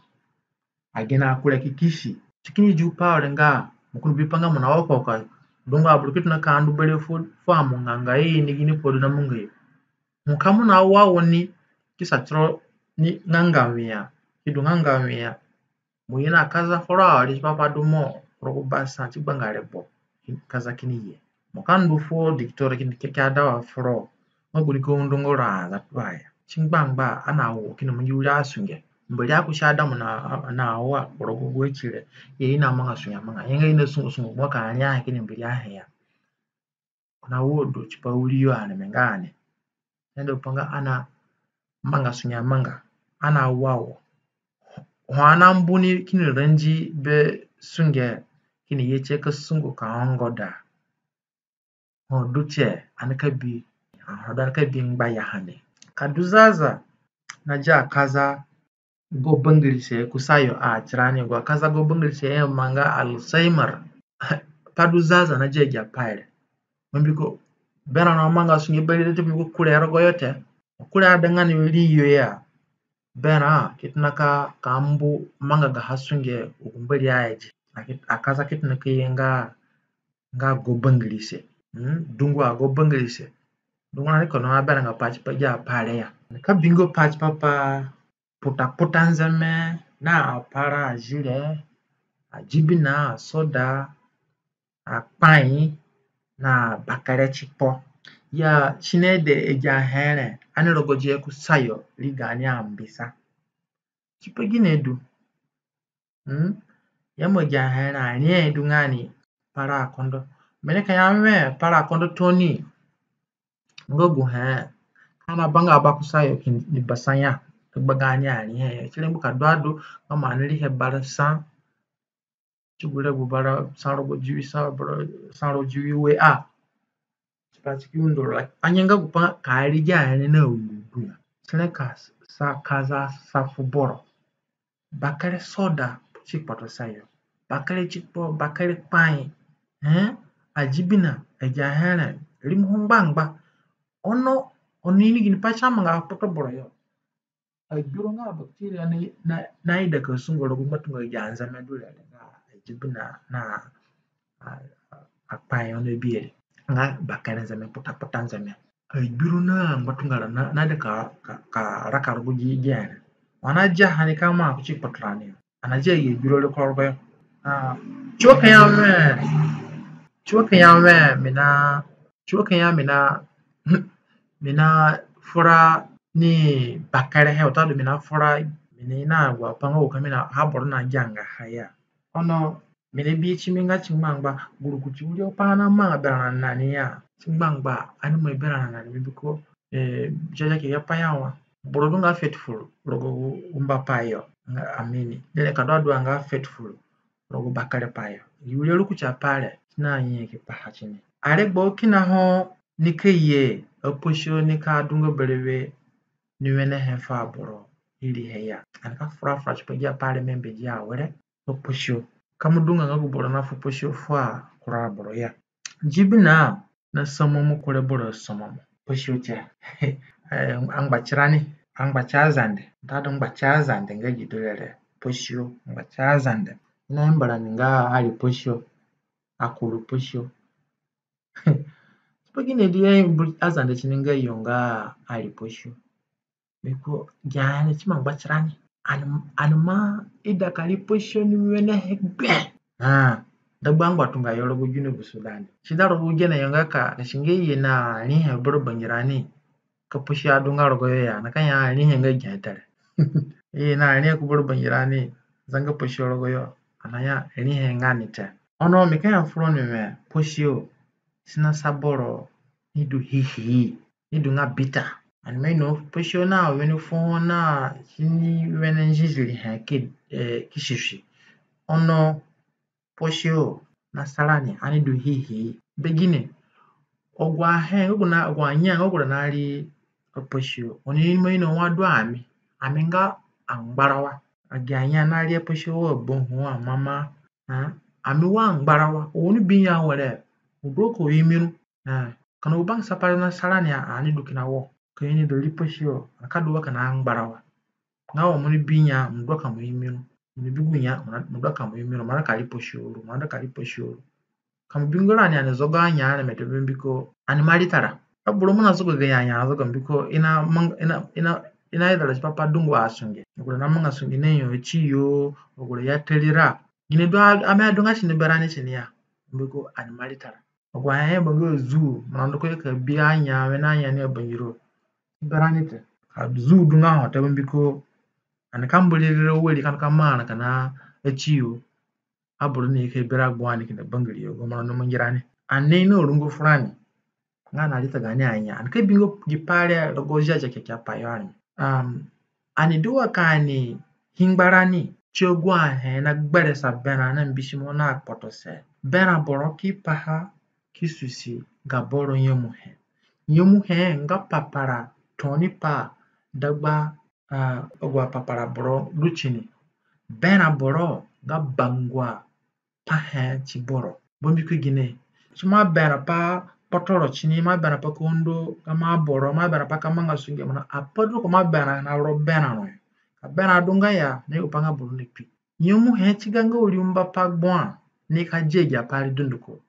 Agi na kure ki kisi. Si kini ju pa ore nga, mo kini bi pa nga mo na wa ko ka, dungu aboro ki tona ka ndu bere fu, fu amunganga, i ni gini ko du na munga yo. Mo ka mo na wa wo ni, ki sa tiro ni nganga wia, ki du nganga wia. Mo ye na kaza foro awere tipa pa du mo rogo basa si gbanga regbo, kaza kini ye. Mo ka ndu fu dikitore kini keke adawa foro, nga gu ni ka undunga ro a za tuaya. Si ngbangba, ana wo kini mangi wiri asunge. Mbiri akusi Adamu na, na Awa rogo gu ati re. Ye i namanga sunge amanga. Ye nga i nasungu sungu, mo ka ria he kini mbiri ahe ya. Ko na wo du tipa wiri yo areme nga ani. Nende pa nga ana manga sunge amanga, ana wa wo. Ho ana mbu ni kini randi be sunge, kini ye tie ka sungu ka ongoda. Ho du tie ani ka bi, ho du ani ka bi ngba ya ha ni. Ka du zaza na dia kaza go bangirise kusayo a tirani, gu kaza go bangirise i ayamba nga Alzheimer. Pa du zaza na dia agi apai re. Mbiko berã na manga sunge bari re te, mbiko kure rogo yo te. Kure adunga ni wiri yo ya. Berã ki tona ka, ka mbu manga gaha sunge gu Mbori aidi. A ki, a kaza ki tona ka ye nga, nga go bangirise. Hmm? Dungu ago bangirise. Dungu na ni kono aberã nga pa tipa agi apai re ya. Ka bingo pa tipa pa kputa kputa nzeme na apara azire, ajibina, asoda, akpai na bakere tikpo. Ya si naida agi ahe re, ani rogodi he kusayo ri gaani ambisa. Tipagine du. Hmm? Ya mo agi ahe re, ariahe du nga ni para akondo. Mi nika ya wẽ para akondo tooni. Nga gu he ka na banga ba kusayo kini basa ya, ka gba gaani ariahe. Ti rengbe ka du adu, nga mo ani rihe bara sa. Ti gu regbo bara sa rogo diwi sa, bara sa rogo diwi we a. Tipa ti ki undo ro. Anga nga gu pa ka ri agi ahe re na undu ya. Ti re ka sa, kaza sa fu boro. Bakere soda ti kpotosayo. Bakere tikpo, bakere kpai. Eh? Ajibina, agi ahe re, rimo ho ngbangba. Ono, ono ini gini pai ti amanga kpoto boro yo. Agbiro nga bacteria na, na, naida ka sungo rogo ngbatunga agi anzeme du re nga ajibina na, a, a, akpai ono biere. Nga bakere nzeme, kpota kpota nzeme. Agbiro na ngbatunga ra na, naida ka, ka, ka raka rogo gi, gi ere. Wa na dia ha ni ka ma kuti kpoto rani. Ana dia ye gbiro re koro be. Ah, ti wa ka ya wẽ, ti wa ka ya wẽ, mi na, ti wa ka ya mi na, mi na fura ni bakere he, watadu mi na fura, mi ni na wa pa nga wo ka mi na ha boro na gianga ha ya. Ono, mi ni bi ti mi nga ti ngbangba, gu rukutu wiri apai na manga berã na nani ya. Ti ngbangba, ani ima berã na nani, mbiko, eh, Ziazia Kekeapai ya wa. Boro du nga faithful rogo gu mbapai yo, nga amini. Ni re ka du adu nga faithful rogo bakere pai yo. Gi wiri rukutu apai re, ti na nyanyaki paha ti ni. Aregbo kina ho nika ye aposio nika du nga berewe ni wenehe fu aboro irihe ya. Ani ka fura fura tipa gi apai re membe gi awere. Aposio. Ka mo du nga nga gu boro nafu posio fu akura aboro ya. Gi bi na na somomo kure boro somomo. Posio tie. Eh, angba tirani, angba ti Azande. Tadu ngba ti Azande nga gi du re re. Posio, ngba ti Azande. I nayamba rani nga ari posio, akuru posio. Tipa gine du i aimbu Azande tini nga yo nga ari posio? Mbiko gi aya re si ima ngba tirani. Ani, ani ima ida ka ri posio ni wenehe gbe. Ah, dagba ngbatunga yo rogo Junub Sudan. Si da rogo gene yo nga ka, ka si nga ye na rihe bara bangirani. Ka posio adunga rogo yo ya, na ka ya rihe nga gene te re. Ye na rihe ku bara bangirani, zanga posio rogo yo, ani aya rihe nga ni te. Ono mi ka ya fu roni we, posio si nasa boro ni du hihi, ni du nga bita. Ani ima ino posio na wene fuo na si ni wene nzinzi rihe ki, eh, ki susi. Ono posio nasa rani ani du hihi. Be gine? Agu ahe nga gu na, agu anya nga gu na ari aposio. Oni ima ino wa du ami. Ami nga angbarawa. Agi anya na ari aposio wa bahu wa mama. Ha? Ami wa angbarawa. Oni bi ya were. U du ka u imi ru. Ha? Kina gu bangisa pai re nasa rani ani du kina wo. Ka i ni du ri posio, ani ka du wa kina angbarawa. Nga wa mo ni bi ya, mo du ka mo imi ru. Mo ni bi gu ya, mo du ka mo imi ru. Mo na ka ri posio ru, mo na ka ri posio ru. Ka mo bingo rani ani zoga anya areme te mbiko ani ima ritara. Aboro mo na zoga gayo anya azoga mbiko i na mang-, i na, i na, i naida ra tipa pa dungu asunge. Agu ra namanga sunge na yo ati yo, agu ra ya tari ra. Gine du a-, ami adunga sini berani sini ya. Mbiko ani ima ritara. Agu anya i banga zu, mo na ndu ko ka bi anya, wene anya ni abangiro. Berani te. Ka zu dunga ho te mbiko ani ka mburi riro wari ka ani ka manga kina ati yo. Aboro ni ka bi ra gbua ni kina bangiri yo, gu mo na mangi rani. Ani na rungo furani. Nga ani arita gaani anya. Ani ka bingo gi pai re rogo Ziazia Kekeapai yo areme. Um, ani du wa ka ani hingba rani ti agu ahe na gberesa berã na mbisimo na kpotose. Berã boro ki paha ki susi ga boro nyemuhe. Nyemuhe nga papara tooni pa dagba, ah, agu apapara boro du tini. Berã boro nga bangua pahe ti boro. Bambiko gine? Si ima berã pa kpotoro tini, ima berã pa ka undo gamo aboro, ima berã pa ka manga sunge mo na, apai du ko ima berã na ro berã ro. Ka berã adunga ya, ni gupai nga boro ni kpi. Nyemuhe ti ga nga wiri umba pa gbua, ni ka dia gi apai re dunduko.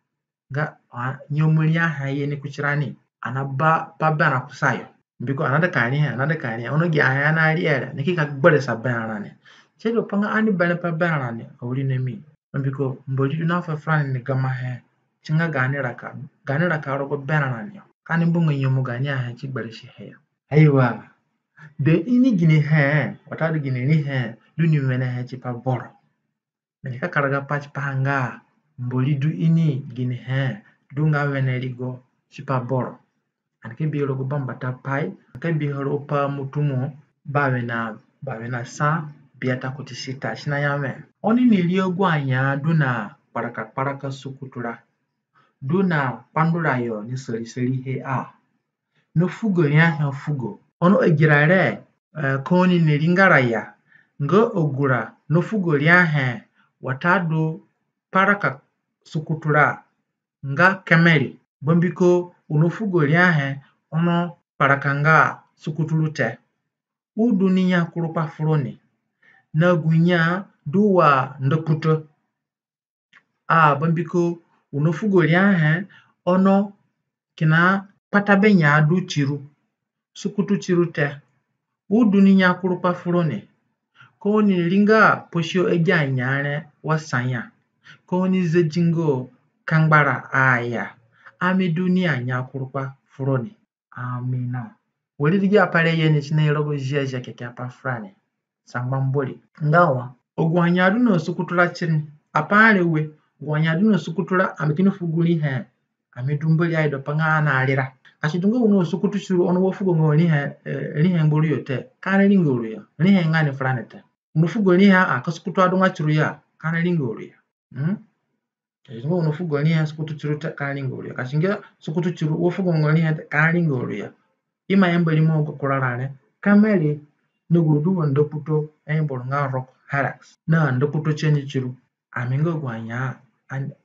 Nga, a, nyemu riahe ye ni kuti rani. Ani na ba pa berã kusayo. Mbiko ani naida ka rihe, ani naida ka rihe. Ono gi ahe ani narihe re, ni ki ka gberesa berã rani. Si du pa nga ani berã pa berã rani, awirina mi. Mbiko Mbori du na fuhe furani ni gamahe. Ti nga gaani raka, gaani raka rogo berã rani yo. Ka ani mbunga nyemu gaani ahe ti gberesihe ya. Aiwa. De ini ginihe, watadu gini rihe, du ni wenehe tipa boro. Mi nika karaga pa tipaha nga Mbori du ini ginihe du nga wene rigo tipa boro. Ani ka bihe rogo Bambata Pai, ani ka bihe rogo Pa Mutumo bawe na, bawe na sa, biata kuti sita, si naya we: Oni ni ri agu anya du na kparakakparaka sukutura, du na kpandura yo ni sarisarihe a. Na fugo riahe fugo. Ono agira re, eh, ka oni ni ringara ya, nga agu ra na fugo riahe watadu kparaka sukutura nga kemeri. Bambiko u na fugo riahe, ono kparaka nga sukuturu te. U du ni nya kurukpa furoni. Na gu nya du wa ndakuto. A, bambiko u na fugo riahe, ono kina kpata be nya du tiru, sukutu tiru te. U du ni nya kurukpa furoni. Ka oni ringa posio agi anya re wa sa ya. Ka oni zadingo kangbara a ya. Ami du ni anya kurukpa furoni. Amina. Wari di gi apai re ye ni si naye rogo Ziazia Kekeapai furani. Sangba Mbori. Nga wa, agu anya du na sukutura tini. Apai re we, agu anya du na sukutura, ami kini fugo rihe. Ami du Mbori, aido pa nga ani arira. Ka si du nga u na sukutu tiru, ono wa fugo nga rihe, eh, rihe ngbaru yo te. Ka ani ringa ru ya. Rihe nga ni furani te. U na fugo rihe a, ka sukutu adunga tiru ya. Ka ani ringa ru ya. Hmm? Ka si nga oni fugo riahe sukutu tiru te, ka ringo ru ya. Ka si nga sukutu tiru oni fugo riahe te, ka ringo ru ya. I ima yamba rimo gu kura ra re, ka mere na gu ru du wa ndakputo, i ayamba ru nga rock hyrax. Na ndakputo ti ni tiru. Ami nga agu anya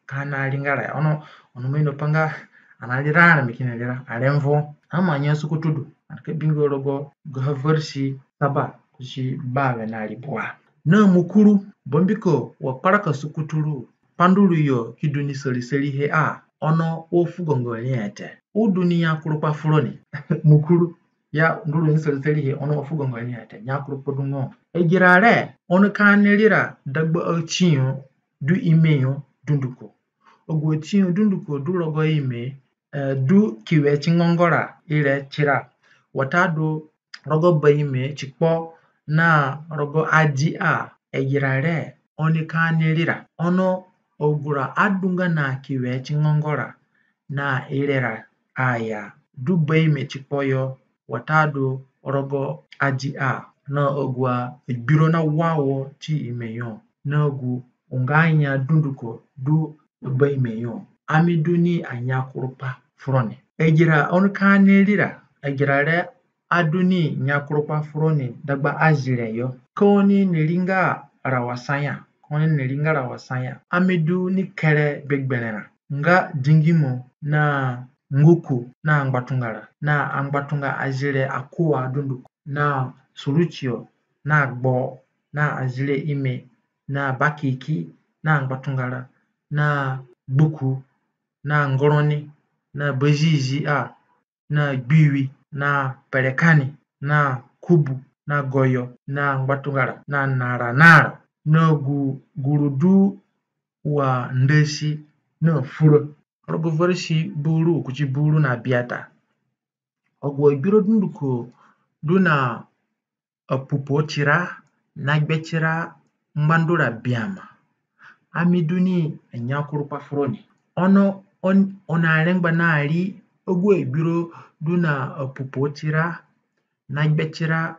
ka ani ringara ya. Ono, ono mo ino pa nga ani narira, ani mi kini rira, aremvo. Ani ima nya sukutu du. Ani ka bi nga rogo gaha versi saba kusi bawe na ribua. Na mukuru, bambiko wa kparaka sukutu ru, pa nduru yo ki du ni sari sari he a, ono wa fugo nga riahe te. U du ni nyakurukpa furoni. Mukuru, ya nduru ni sari sari he, ono wa fugo nga riahe te. Nyakurukpa du nga agi ra re, oni ka ani rira dagba atiyo du ime yo dunduko. Agu atiyo dunduko du rogo ime, eh, du kiwe ti ngongora ire tira. Watadu rogo baime tikpo na rogo adi a, agi ra re oni ka ani rira. Ono agu ra adunga na kiwe ti ngongora na ire ra aya du baime tikpo yo watadu rogo adi a, na agu agbiro na wawo ti ime yo, na gu unga anya dunduko du baime yo. Ami du ni anyakurukpa furoni. Agi ra oni ka ani rira, agi ra re adu ni nyakurukpa furoni dagba azire yo. Ka oni ni ringa ra wa sa ya, ka oni ni ringa ra wa sa ya. Ami du ni kere gbegberẽ ra, nga dingimo na nguku na angbatunga ra, na angbatunga azire akua dunduko, na surutio, na gbo, na azire ime, na bakiki, na angbatunga ra, na gbuku, na ngoroni, na bazizi a, na gbiwi, na perekani, na kubu, na goyo, na ngbatunga ra, na nara nara, na gu, gu ru du wa ndasi na fura. Rogo versi buru kuti buru na biata. Agu agbiro dunduko du na apupo tira, na gbe tira, ngbandura biama. Ami du ni anyakurukpa furoni. Ono on, oni arengba na ri agu agbiro du na apupo tira, na gbe tira,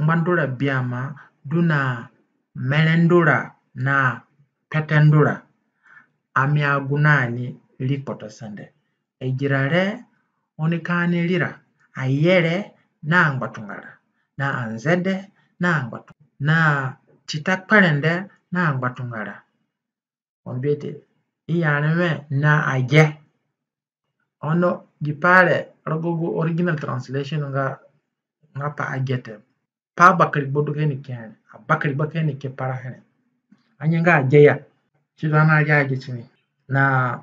ngbandura biama, du na merendura na kpetendura. Ami agu na ni ri kpotosende. Agi ra re oni ka ani rira, ayere na angbatunga ra, na anzede na angbatunga, na tita kperende na angbatunga ra. Oni bi te, i ya areme na age. Ono gi pai re rogo gu original translation nga, nga pa age te. Pa bakere gbo du gani ke re, abakere gbo gani ke para here. Anye nga age ya. Ti du ani ari age tini. Na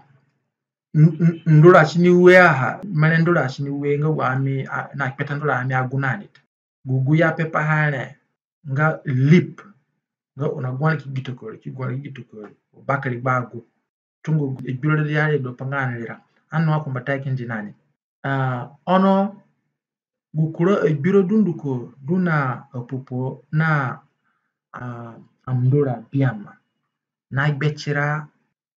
n-, n-, ndura tini ue aha, mere ndura tini ue nga wa ami, a, na kpeta ndura ami agu na ni te. Gu gu ya pepa ha re nga lip. Nga oni agu ani ki gitokori, ki gu ani ki gitokori. Bakere gbo agu. Tungo agbiro re ya re du pa nga ani rira. Ani nua kumbatayo kindi na ni. Ah, ono gu kura agbiro dunduko du na apupo na, ah, andura biama. Na gbe tira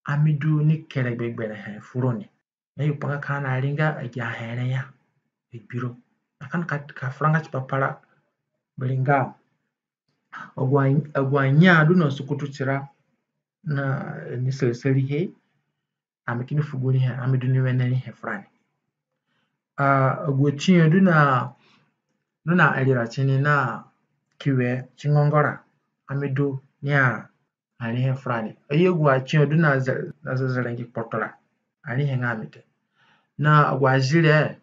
ami du ni kere gbegberẽ he furoni. Na yugu pa nga ka ani ringa agi ahe re ya. Agbiro. Na ka ani ka, ka fura nga tipa para. Bari nga agu a, agu anya du na sukutu tira na ni sari sari he. Ami kini fugo rihe, ami du ni wene rihe furani. Ah, agu atiyo du na, du na arira tini na kiwe ti ngongora, ami du ni a, a rihe furani. Aye agu atiyo du na ze-, na zezere ngi kpotora, a rihe nga ami te. Na agu azire,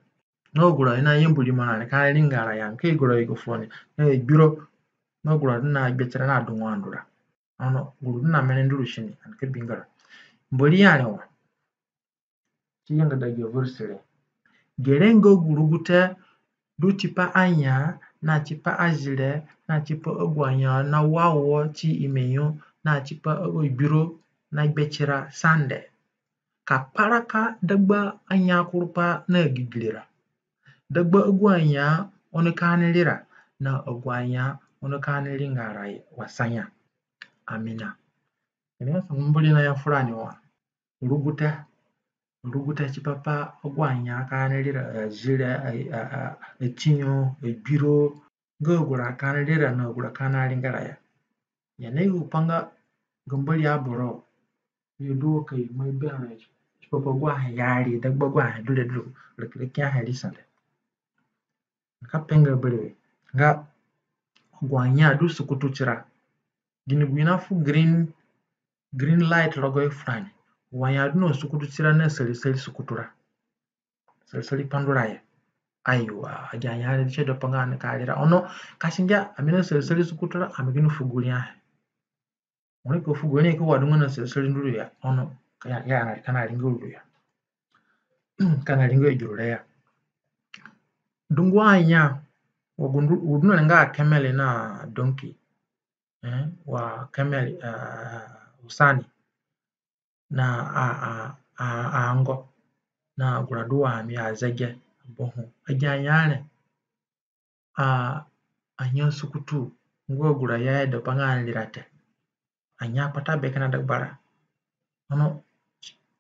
na agu ra i na yambu rimo na ni ka ringara ya, ka i goro i go furoni, na agbiro, na agu ra du na gbe tira na dungu andura. Ono gu ru du na mere nduru sini, ani ka bi nga ra. Mbori ya re wa ti yangada gi aversi re. Gere nga gu rugute du tipa anya, na tipa azire, na tipa agu anya na wawo ti ime yo, na tipa agbiro na gbe tira sande. Ka kparaka dagba anyakurukpa na agigiri ra. Dagba agu anya oni ka ani rira, na agu anya oni ka ani ringara wa sa ya. Amina. Ani nga sa Mbori na ya furani wa rugute, rugute tipa pa agu anya ka ani rira, eh, azire, eh, eh, eh, atiyo, agbiro, nga agu ra ka ani rira na agu ra ka ani ringara ya. Ya na yugu pa nga ga Mbori aboro Yo du wa ka i mai berã tipa pa agu ahe ya ri dagba agu ahe du re du, raki raki ahe ri sende. Ka pe nga berewe nga agu anya du sukutu tira. Gini gu i na fu green, green light rogoho furani? Agu anya du na sukutu tira na sari sari sukutu ra. Sari sari pandu ra ya. Aiwa, agi anya re si du pa nga ani ka ri ra. Ono ka si ngia ami na sari sari sukutu ra, ami kini fu gu riahe. Oni ka fu gu riahe ka wa du nga na sari sari nduru ya. Ono ka ya, ya na, ka na ringa uru ya. Ka na ringa uru re ya. Dungu anya wa gu ndu, wa du na ringa camel na donkey. Eh, wa camel, eh, usani. Na a, a, a, ango. Na agu ra du wa mi azege, abohu. Agi anya re, a, anya sukutu, nga agu ra ya i du pa nga ani ri ra te. Anya kpata be kina dagba ra. Ono,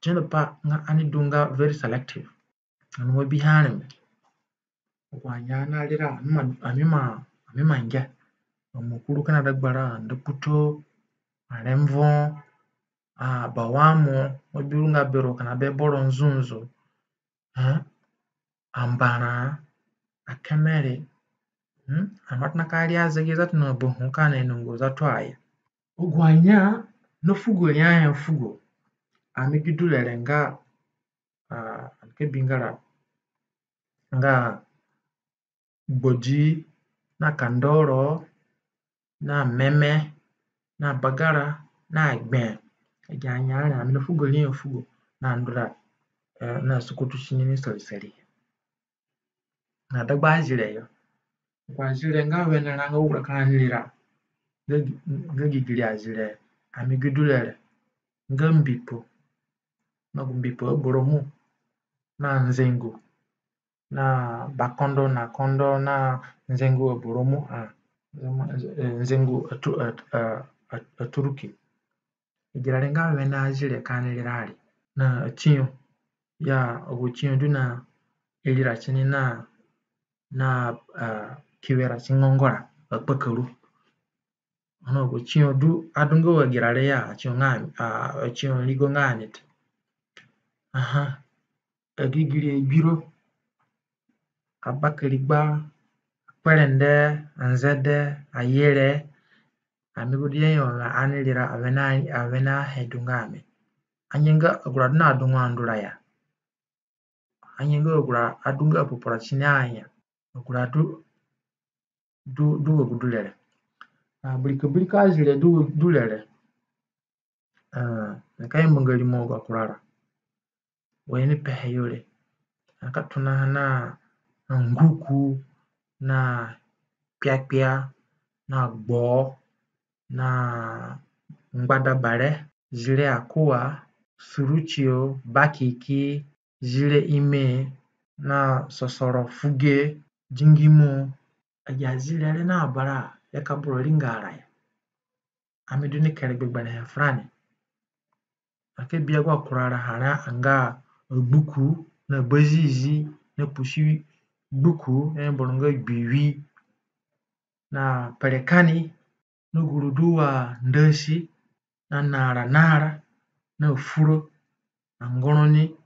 si du pa nga ani du nga very selective. Ani mo bihe areme. Agu anya na ri ra, ami ma, ami ma, ami ma ngia. Amukuru kina dagba ra, andakputo, aremvo, a, bawamo, mo biru nga bero kina be boro nzunzu. Eh? Ambara, akemere. Hmm? Amatana ka ri azege zatu na abohu ka na inongo zatu aya. Agu anya na fugo riahe fugo. Ami gi du re re nga, a, ani ka bi nga ra nga gbodi, na kandoro, na meme, na bagara, na gbe. Agi anya re, ami na fugo riahe fugo na ndu ra, eh, na sukutu sini ni sari sari. Na dagba azire yo. Agu azire nga wene ra nga agu ra ka ani ri ra. Nga gi, nga gigiri azire. Ami gi du re re. Nga mbipo. Na gu mbipo aboro mu. Na nzengu. Na bakondo, na kondo, na nzengu aboro mu. A, eh, nzengu atu, at, a, at, aturuki. Agi ra re nga wene azire ka ani ri ra ri. Na atinyo. Ya, agu atinyo du na iri ra tini na, na, a, kiwe ra ti ngongora, akpakaru. Ono agu atinyo du adu nga wa agi ra re ya, atinyo nga, a, atinyo rigo nga ani te. Aha. Agigiri agbiro, abakarigba, akperende, anzede, ayere, ami gu du ya yo ani ri ra, awene, awene ahe du nga ami. Anye nga agu ra du na dungu andu ra ya. Anye nga agu ra adu nga apopora tini anya. Agu ra du, du, du wa gu du re re. A, birika birika azire du, du re re. A, ani ka imbanga rimo agu akura ra. Wa i ni pehe yo re. Ani ka tonaha na nguku, na kpiakpia, na gbo, na ngbadabare, zire akua, surutio, bakiki, zire ime, na sosoro fuge, dingimo. Agi azire re na abara ya ka boro ringa ra ya. Ami du ni kere gbegberẽhe furani. Ani ka bi agu akura ra ha ra nga agbuku, na bazizi, na pusi gbuku, e, boro nga gbiwi, na perekani, na gurudu wa ndasi, na nara nara, na furo, na ngoroni,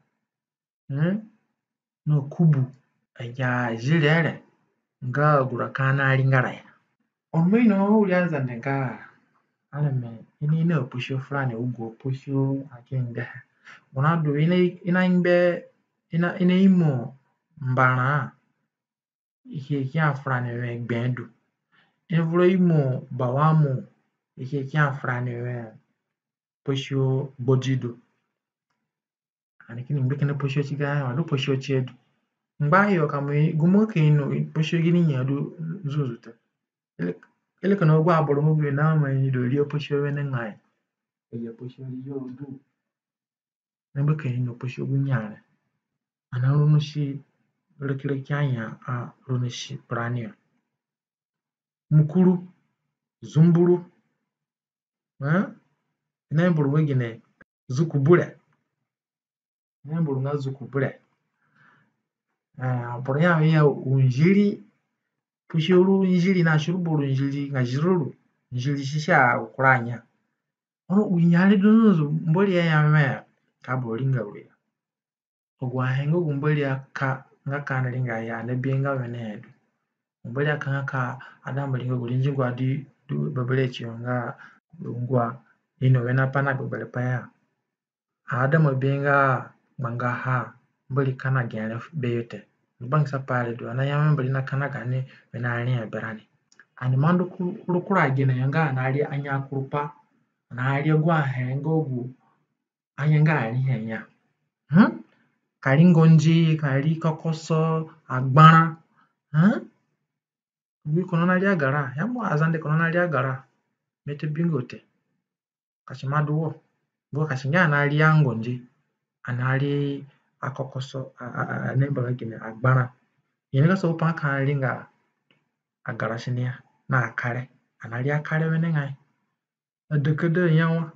mm, na kubu. Agi azire re nga agu ra ka ani ringa ra ya. Ono mo ino wiri aZande nga areme, i ni ino aposio furani, ugu aposio aki ngbe. Ono adu i na, i na ngbe, i na, i na imo mbara, i ki, i ki ya furani we gbe du. I vura imo bawamo, i ki, i ki ya furani we posio gbodi du. Ani kini ngbe kina posio ti gaani wa du posio tie du. Ngba yo ka mo i, gu mo ka ino posio gini nya du nzunzu te. Ele, ele kina agu aboro mo bi na ma ini du ri aposio wenengai. Agi aposio ri yo du. Na ngbe ka ino posio gu nya re. Ani na ronosi raki raki anya a ronosi pranio. Mukuru, zumburu. Eh? I na mburu nga gine? Zukubure. I na mburu nga zukubure. Eh, aboro ya, ya unziri, pusi uru nziri na suru buru nziri, nga ziruru, nziri sisi a kura anya. Ono gu nyari du nzunzu Mbori aya wẽ ka boro ringa ru ya. Agu ahe nga gu Mbori aka nga ka ani ringa ya, ani abihe nga wene he du. Mbori aka nga ka Adam ringa gu rinzi ngua di du bebere tiyo nga ngua ino wene pai na gbegberẽ pai ya. Adam abihe nga ngbangbaha, Mbori ka na gere beyo te. Bangisa pai re du, ani aya wẽ Mbori na ka na gaani wene ariahe berani. Ani ima ndu ku-, ru kura gene yo nga ani ari anyakurupai, ani ari agu ahe nga gu anye nga ariahe ya. Hmm? Ka ri ngonzi, ka ri kokoso, agbara. Hmm? Gu kono na ri agara, ya mo Azande kono na ri agara. Mi ata bingo te. Ka si ima du wo. Gu ka si nga ani ari angonzi, ani ari akokoso, a, a, a, ani mbaga gine, agbara. I ni ka sa gupai ka ani ringa agara sini ya, na akare. Ani ari akare wenengai. Adakada nyawa.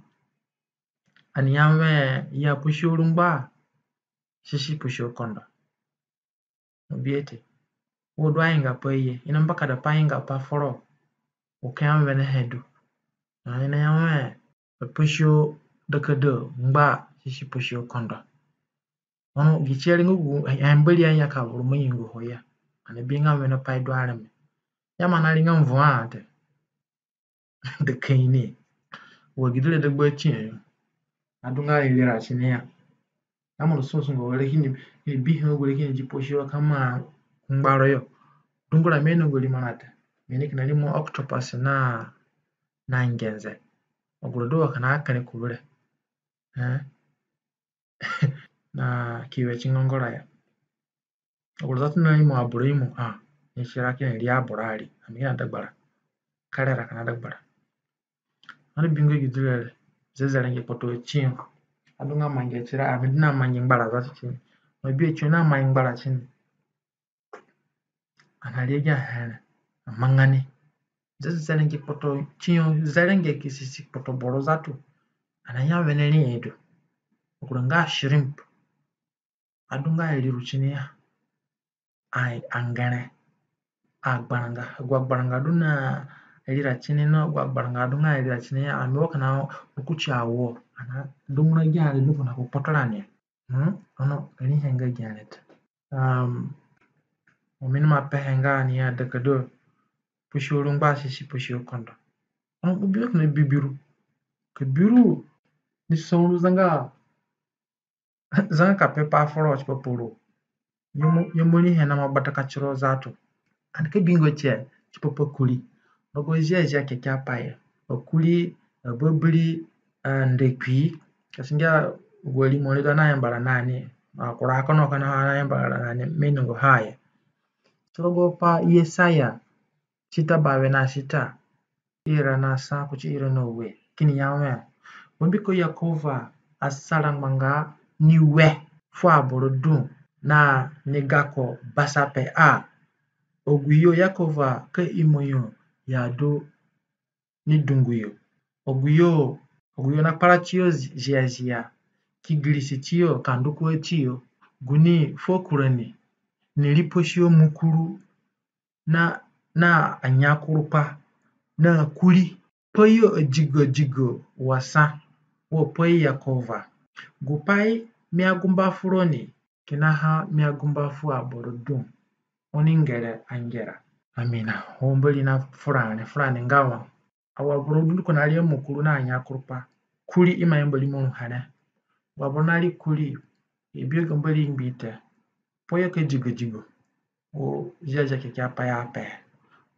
Ani ya wẽ ya pusio rungba, sisi pusio kondo. Mo bihe te. Wo du aingapai ye, i na mbakada pa aingapai foro. Wo ka ya wẽ wene he du. Na i na ya wẽ pusio dakada ngba, sisi pusio kondo. Ono gi tie re nga gu, eh, Mbori aya ka boro ima nyingo ho ya. Ani abi nga wene pai du areme. Ya mo na ri nga mvua te. Dakaini. Wa gi du re dagba tie yo. Adunga ririra sini ya. Ya mo na sungu sungu were kini, kini bihe nga gu re kini di posio ka maa ku ngbaro yo. Dungura mi ainonga rimo na te. Mi ni kina rimo octopus na, na ngenze. Agu re du wa kina akere kuru re. Eh? Na ki we ti ngongora ya. Agu re zatu na imo aboro imo a, ni si ra kini ri aboro ari, ami kina dagbara. Kare ra kina dagbara. Ani bingo gi du re re, zezerenge kpoto tio. Adunga mangi ti ra, ami du na mangi ngbara zatu tini. Mo bi tio na mangi ngbara tini. Ani ari agi ahe re amanga ni. Zezerenge kpoto tio, zerenge ki sisi kpoto boro zatu. Ani aya wene ri he du. Agu re nga shrimp. Adunga iriru tini ya. Ai, angere. Agbaranga. Agu agbaranga du na rira tini na agu agbaranga adunga rira tini ya. Ami wa kina rukutu awo. Ani adungura gi ani du kina ku kpoto rani. Hmm? Ono, ri he nga gi ani te. Um, mo mi ni ima pehe nga ni ya dakada. Pusio rungba sisi pusio kondo. Ono, mo bi kina bibiru. Ka biru ni sauru zanga zanga ka pepa foro tipa pa ru. Nyemu, nyemu ri he na ma gbata ka tiro zatu. Ani ka bingo tie tipa pa kuri. Rogo Ziazia Kekeapai yo. Akuri, ababiri, andekui. Ka si ngia gu arimo re du ani ayamba ra na ni. Akura kono ka ani ayamba ra na ni. Mi inongo ha ya. Ti rogo pa Yesaya. Sita bawe na sita, ira na sa kuti ira na ue, kini ya wẽ, bambiko Yekova asara ngbanga ni we fu aboro dũ na ni gako basape a. Agu yo Yekova ka imo yo ya du ni dungu yo. Agu yo, agu yo na kpara tiyo zi-, ziazia, ki girisi tiyo, ka ndu kua tiyo, gu ni fu akurani, ni ripo tiyo mukuru, na, na anyakurupa, na akuri. Pai yo adigo adigo wa sa, wa pai Yekova. Gupai mi agumba fu roni, kina ha mi agumba fu aboro dũ. Oni ngere angera. Amina. Ho Mbori na fura ani, fura ani nga wa. Agu aboro dunduko na ri amukuru na anyakurupa. Kuri ima yamba rimo ruhe re. Agu aboro na ri kuri, i bi yo ga Mbori ngbii te. Pai yo ka digo digo. Wo Ziazia Kekeapai ape.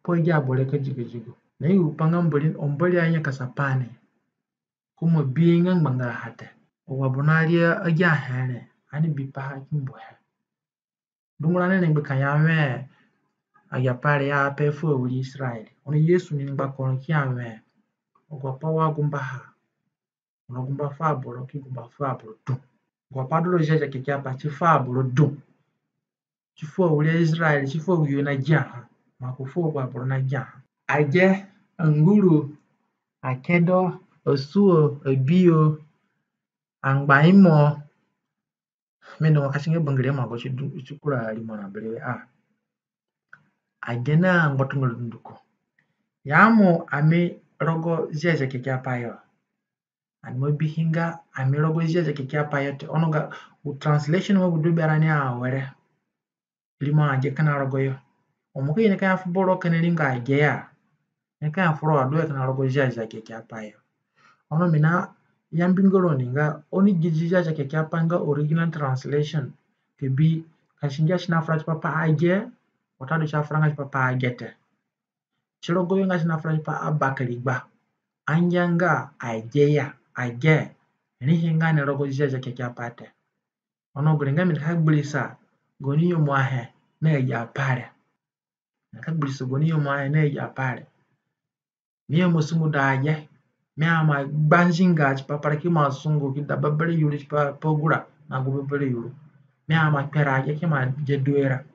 Pai agi aboro ka digo digo. Na i gu pa nga Mbori, o Mbori anya ka sa pa ni. Ko ima bi nga ngbangaha te. Agu aboro na ri agi ahe re, ani bi paha ki mbu he. Dungu rani rengbe ka ya wẽ, agi apai re ya ape fu awiri Israel. Ono Yesu ni ngba koro ki ya wẽ, agu apai wa gumbaha, ono gumba fu aboro ki gumba fu aboro dũ. Agu apai du rogo Ziazia Kekeapai ti fu aboro dũ. Ti fu awiri Israel, ti fu awiyo na giaha, maku fu agu aboro na giaha. Age, anguru, akedo, asuo, abiyo, angbaimo, mi ni wa ka si nga bangire mo ago ti du, ti kura rimo na berewe a. Age na ngbatunga dunduko. Ya mo ami rogo Ziazia Kekeapai yo. Ani ima bihe nga ami rogo Ziazia Kekeapai yo te. Ono ga gu translation nga gu du berani awere. Rimo age kina rogoyo. Ho mo ki ini ka ya fu boro kina ringo age ya, ini ka ya fu ro adu he kina rogo Ziazia Kekeapai yo. Ono mi naya mbingo roni nga oni gi Ziazia Kekeapai nga original translation ki bi ka si ngia si nafura tipa pa age, watadu si afuranga tipa pa age te. Ti rogoyo nga si nafura tipa abakarigba. Angianga age ya, age, rihe nga ni rogo Ziazia Kekeapai te. Ono gure nga mi nika gbirisa gaoni nyemu ahe na agi apai re. Mi nika gbirisa gaoni nyemu ahe na agi apai re. Mi ima sungu da age, mi ima gba nzinga tipa pa re ki ima sungu ki da bebere yuru tipa pa gura na gu bebere yuru. Mi ima kpera age ki ima dia duera.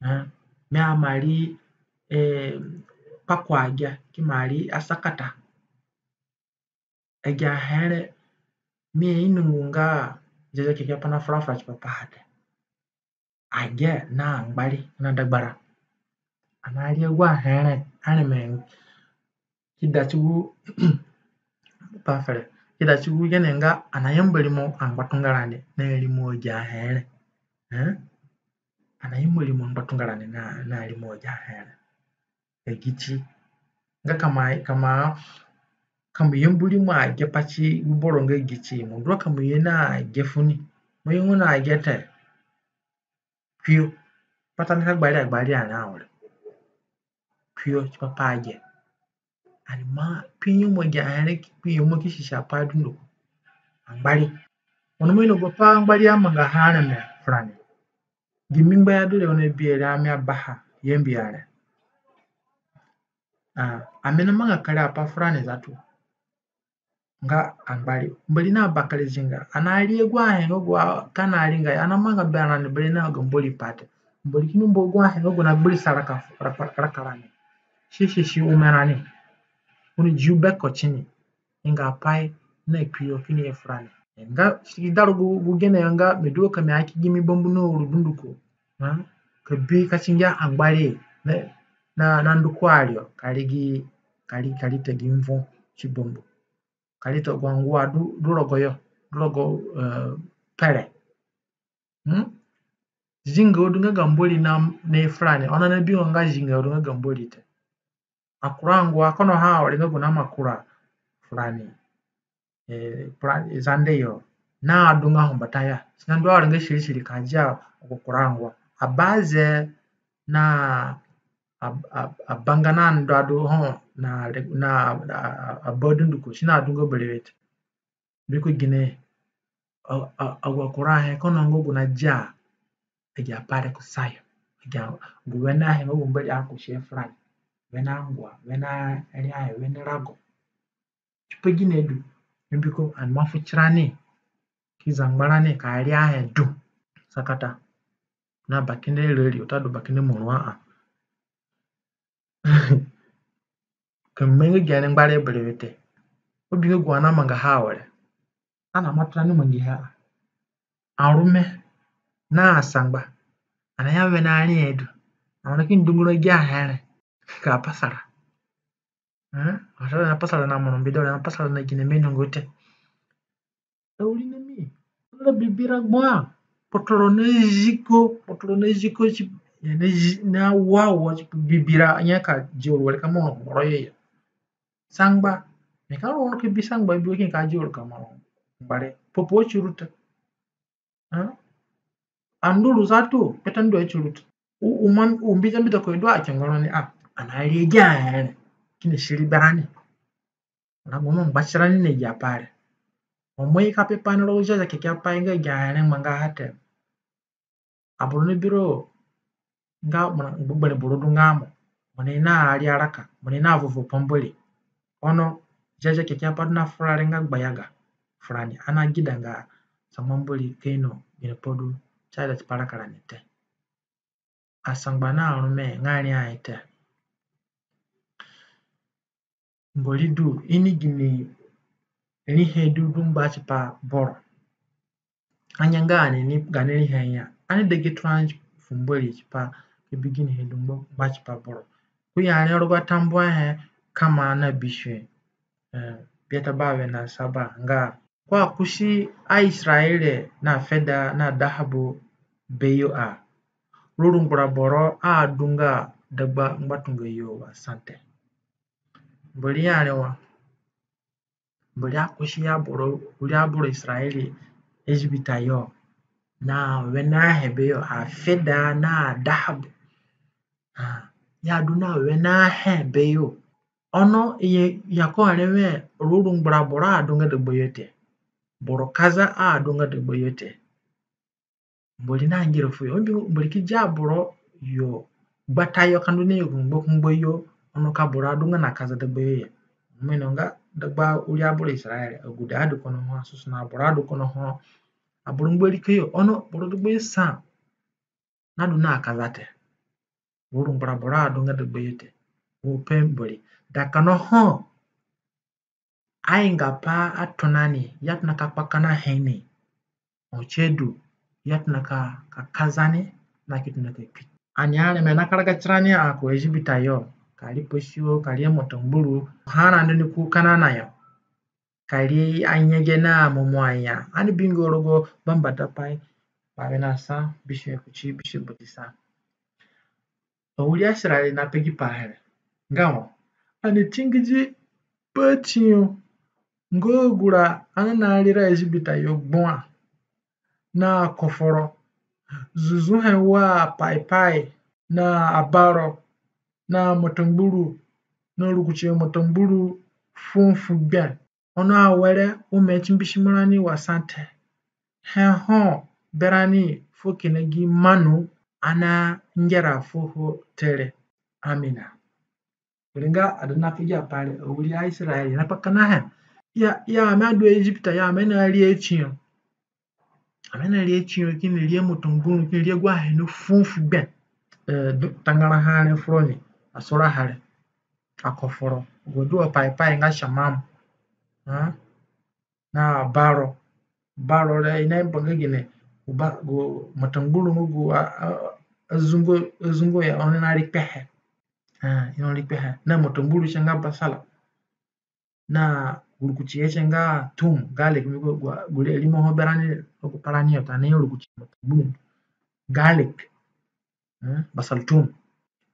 Eh, mi ima ri, eh, kpakua age ki ima ri asakata. Agi ahe re mi ainonga nga Ziazia Kekeapai nafura fura tipa paha te. Age na angbari na dagbara. Ani ari agu ahe re areme ki da ti gu pa fere, ki da ti gu gene nga ani ayamba rimo angbatunga rani na rimo agi ahe re. Eh? Ani ayamba rimo angbatunga rani na, na rimo agi ahe re. Agi ti nga ka mo, ka mo, ka mo yambu rimo age pati gu boro nga agi ti, mo du ka mo ye na age funi. Mo ye na age te. Kpio. Patani ka gbari agbari ani awere. Kpio tipa pa age. Ani ima kpinyemu agi ahe re, kpinyemu ki sisi apai dunduko. Angbari. Ono mo ino gu pa angbari amangaha areme furani. Gimi ngba ya du re oni bi re, ami abaha yambi ya re. Ah, ami namanga kere apai furani zatu nga angbari. Mbori na bakere zinga. Ani ari agu ahe nga gu a, ka ani ringa, ani amanga berani bere na ga Mbori pai te. Mbori kini mbu agu ahe nga gu nagbirisa raka, raka, raka rani. Si, si, si ome rani. Oni zi u beko tini. Ingapai na kpio kini ye furani. Nga si da rogo gu, gu gene yo nga mi du ka mi aki gimi bambu na uru dunduko. Ha? Ka bi ka si ngia angbari na, na, na ndu kuari yo. Ka ri gi, ka ri, ka ri ta gi mvu ti bambu. Ka ri ta gu angua du, du rogoyo, du rogo, eh, pere. Hmm? Zinga u du nga ga Mbori na, na ye furani. Ono ani abi ho nga zinga u du nga ga Mbori te. Akura angua kono ha awere nga gu naima kura furani. Eh, furani, Zande yo. Na adunga ho mbata ya. Si nandu awere nga sirisiri ka dia gu kura angua. Abaze na ab-, ab-, abanga na ndu adu ho na, na, na, aba dunduko. Si na adunga berewe te. Mbiko gine, a, a, agu akura ahe kono nga gu nadia agi apai re kusayo. Agi a, gu wene ahe nga gu Mbori akusi furani. Wene angua, wene riahe, wene rago. Tipa gine du, mbiko ani ima fu tirani ki zangba rani ka ri ahe du sakata. Na bakinde rari, watadu bakinde muru a. Ka mi mangi nga gene ngbare berewe te. Obi nga gu ani amangaha awere. Ani ima tirani mangiha. Arume na asangba. Ani aya wene ariahe du. Ani kini dungura agi ahe re ka pasara. Eh? Asara na pasara na murumbi dore, na pasara na gine mi inongo te. Awirinami, nga bibira gbua. Kpotoro na ziko, kpotoro na ziko ti, na zi-, na wawo ti bibira, nya ka zi uru were ka mo ru horo yo ya. Sangba, mi ka ru horo ki bi sangba bi kini ka zi uru ka mo ru ngbare. Popo ti ru te. Ha? Anduru zatu, peta ndu ati ru te. U, u man, u mbita mbita ko i du a kengoro ni, ah, ani ari agi ahe re. Kini siri berani. Na gu mo ngba tirani na agi apai re. Ho mo ye ka pe pa ni rogo Ziazia Kekeapai nga agi ahe re mangaha te. Aboro ni biro nga mo na gbegberẽ boro du nga mo. Mo ni na ari araka, mo ni na vovo pambori. Ono Ziazia Kekeapai du na fura re nga gbayaga furani. Ani agidanga sangba Mbori ka ino ginipai du si aida tipa raka rani te. Asangba na arume nga riahe te. Mbori du, ini gini rihe du du ngba tipa boro. Anga nga ani ni gaani rihe ya, ani dege turani fu Mbori tipa ki bi ginihe du ngba, ngba tipa boro. Ku ya ani rogo atambuahe kama na bisue, eh, biata bawe na saba nga, ko akusi aYisaraere na feda na dahabu beyo a, ruru ngbara boro adunga dagba ngbatunga yo wa sa te. Mbori ya re wa, Mbori akusi aboro, wiri aboro Isaraere Ezipeta yo, na wenehe beyo, afeda na dahabu. Ah, i adu na wenehe beyo. Ono i ya ko re we ruru ngbara boro adunga dagba yo te. Boro kaza adunga dagba yo te. Mbori na ngera fuyo. Mbori ki dia boro yo gbata yo ka ndu na yo ku ngba ku ngba yo, ono ka boro adunga na kaza dagba yo ya. Mo ino nga dagba wiri aboro Isaraere, agude adu kono ho, asusuna aboro adu kono ho, aboro ngbarika yo, ono boro dagba yo sa nadu na kaza te. Ruru ngbara boro adunga dagba yo te. Wo pe Mbori. Da kina ho aingapai atona ni, i atona ka kpakanahe ni. Ho si du, i atona ka, ka kaza ni, na ki tona ka kpi. Ani areme na karaga tirani a ku Ezipeta yo, ka ri pasio, ka ri amoto ngburu, ho aranda ni ku Kanana yo, ka ri anyege na momo anya. Ani bingo rogo Bambatapai bawe na sa, bisue kuti bisue bati sa. Awiri Isaraere na pe gi pai re nga wa, ani tingidi pati yo nga agu ra ani na rira Ezipeta yo gbua, na akoforo, zuzuhe wa apaipai, na abaro, na amoto ngburu, na rukutu amoto ngburu fufu gbe. Ono awere ome ti mbisimo rani wa sa te. He ho berani fuo kina gi manu ani angera fuoho te re. Amina. Ringa adu na pe gi apai re, awiri Isaraere na kpakanahe. Ya, ya, ami adu Ezipeta yo, ami na ri ati yo. Ami na ri ati yo, kini ri amoto ngburu, kini ri agu ahe ni fufu gbe. Eh, du-, tangara ha re furoni, asura ha re. Akoforo, gu du apaipai nga shamam. Ha? Na abaro. Abaro re i na imba nga gine, gu ba-, gu moto ngburu nga gu a, a, azungo, azungo ya, oni na ri kpehe. Eh, i na ri kpehe. Na moto ngburu si nga basala. Na rukutu ye si nga thum, garlic, mi gu, gu, gu re rimo ho berani, gu parani yo, tani rukutu moto ngburu. Garlic. Hmm, basal thum.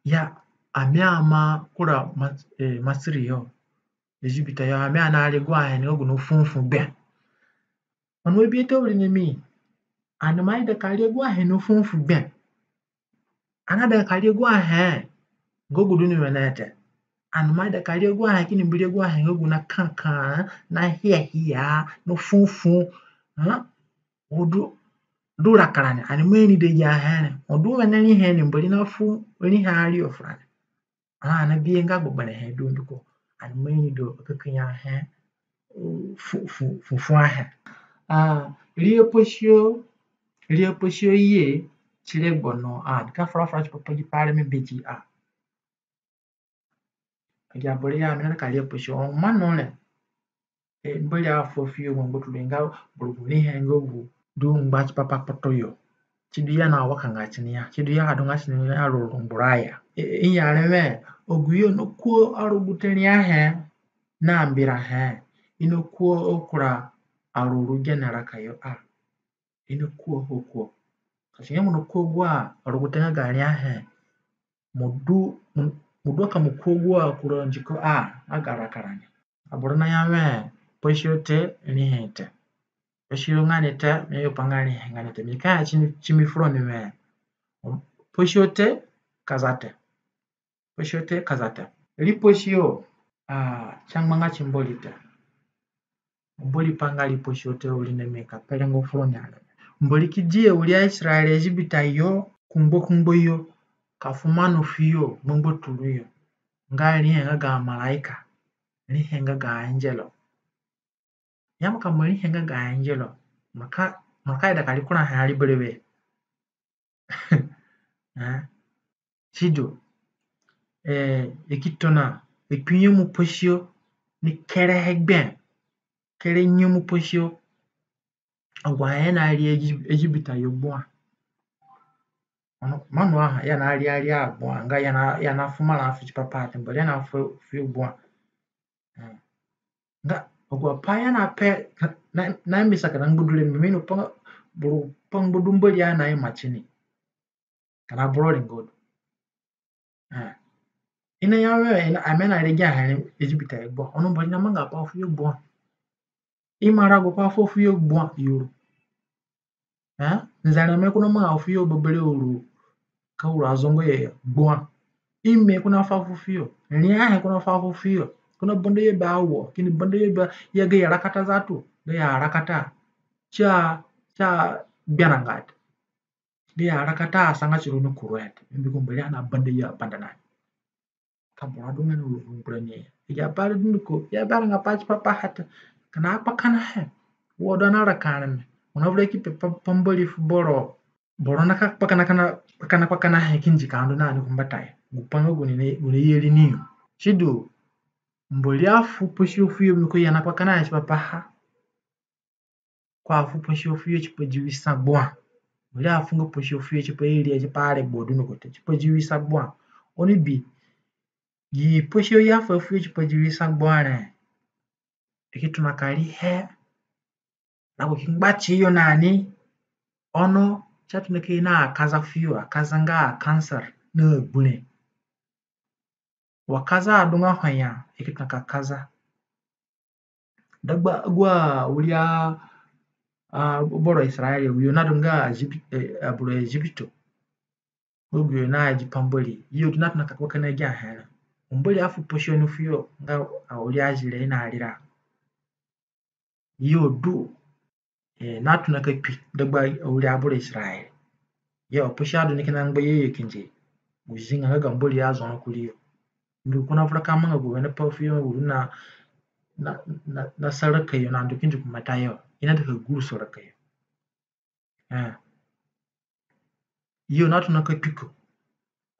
Ya, ami aima kura Mas-, eh, Masiri yo, Ezipeta yo, ami ana ri agu ahe ni nga gu no fufu gbe. Ono wa biata wiri ni mi, ani ima ida ka ri agu ahe no fufu gbe. Ani aida ka ri agu ahe nga gu du ni wene te. Ani ima ida ka ri agu ahe kini mbu ri agu ahe nga gu na kaka, na hiahia, na fufu. Hmm? Wo du, du raka rani, ani ima ini dagi ahe re. Wo du wene rihe ni, Mbori na fu rihe ari yo furani. Ah, ani na bihe nga gbegberẽ he dunduko. Ani ima ini du kakanya he, uh, fu, fu, fu, fu ahe. Ah, ri apasio, ri apasio ye ti regbo no, ah, ka fura fura tipa pa gi pai re mi bi ti, ah. Agi aboro ya mi na ka ri apasio, ono mo ino re. E, Mbori afu fuyo gbangbaturũ nga boro gu rihe nga gu du ngba tipa pa kpoto yo. Sidu i ana wakanga tini ya. Sidu i adunga tini ya ruru ngburu ya. E, i ya re we, agu yo na kuo arugute riahe na mbirahe. I na kuo akura aruru gene raka yo a. I na kuo ho kuo. Ka si nga mo na kuo agu arugute nga ga riahe, mo du, mo, mo du ka mo kuo agu akura ndiko a, nga ga raka rani. Aboro na ya we, pasio te, rihe te. Pasio ngani te, mi yo pa nga rihe ngani te. Mi ka ya ti mi, ti mi furoni we, pasio te, kaza te. Pasio te, kaza te. Ri pasio, ah, si angbanga ti Mbori te. Mbori pa nga ri pasio te, wiri ni mi ka pe rengo furoni areme. Mbori ki di awiri Isaraere Ezipeta yo, ku ngba ku ngba yo, ka fu manu fuyo, gbangbaturũ yo. Nga rihe nga ga amaraika, rihe nga ga angelo. Ya mo ka mo rihe nga ga angelo, mo ka, mo ka ida ka ri kurahe ari berewe. Eh? Sidu, eh, i ki tona, i kpi nyemu pasio ni kerehe gbe, kere nyemu pasio. Agu ahe na ri Egi-, Ezipeta yo gbua. Ono, manu aha, i ana ri ari agbua, nga i ana, i ana fu marã fu tipa pa te, Mbori i ana fu, fu yo gbua. Eh. Nga, Agu apai i anape na, na, na mi sa kina ngbadure mi, mi ino pa nga boro pa ngbadu Mbori anaima tini kina boro rengo du. Eh. I naya we, i na, a mi na ri gi ahe re Ezipeta yo gbua. Ono Mbori namanga apai fuyo gbua. I mara gu pai fuyo gbua yuru. Eh? Nzara me ko namanga fuyo bebere uru ka uru azongo yo gbua. Ime ko nafa fufuyo. Riahe ko nafa fufuyo. Ko nabanda yo be awo. Kini banda yo be ya gayo rakata zatu. Gayo arakata. Sia, sia gberanga te. Gayo arakata asanga tiro ni kuru he te. Mbiko Mbori anabanda yo abanda na ni. Ka boro adunga ni uru ngbarani ya. I ya bari dunduko, i aberãnga pai tipa paha te. Kina akpakanahe. Wo du na raka areme. Mo navura ki pe pa, pa Mbori fu boro. Boro naka kpakana, kpakana, kpakana, kpakanahe kindi ka ndu na ni ku mbatayo. Gu pai nga gu ni, gu ni ye ri ni yo. Sidu, Mbori afu pasio fuyo mbiko i ya na kpakanahe tipa paha. Ko afu pasio fuyo tipa diwi sa gbua. Mbori afunga pasio fuyo tipa iri, tipa aregbo dunduko te, tipa diwi sa gbua. Oni bi, gi pasio i afu fuyo tipa diwi sa gbua re, i ki tona ka rihe. Na ko ki ngba tiyo na ni. Ono si atona ka ye na akaza fuyo, akaza nga cancer na agbure. Wa kaza adunga ho ya, i ki tona ka kaza. Dagba agu awiri a, a, boro Israel, agu yo nadu nga Ezip-, eh, aboro Ezipito. Agu yo naidi pa Mbori. Yo du natona ka kpakana gi ahe re. Mbori afu pasio ni fuyo nga awiri azire i narira. Yo du. Eh, natona ka kpi dagba awiri aboro Israel. Yo, pasio adu ni kina ngba yo yo kindi. Gu zinga nga ga Mbori azoro kuriyo. Ndu ko navura ka manga gu wene pai fuyo uru na, na, na, na sa raka yo na ndu kindi ku mbatayo. I naida ka guruso raka yo. Eh. Yo natona ka kpi ko.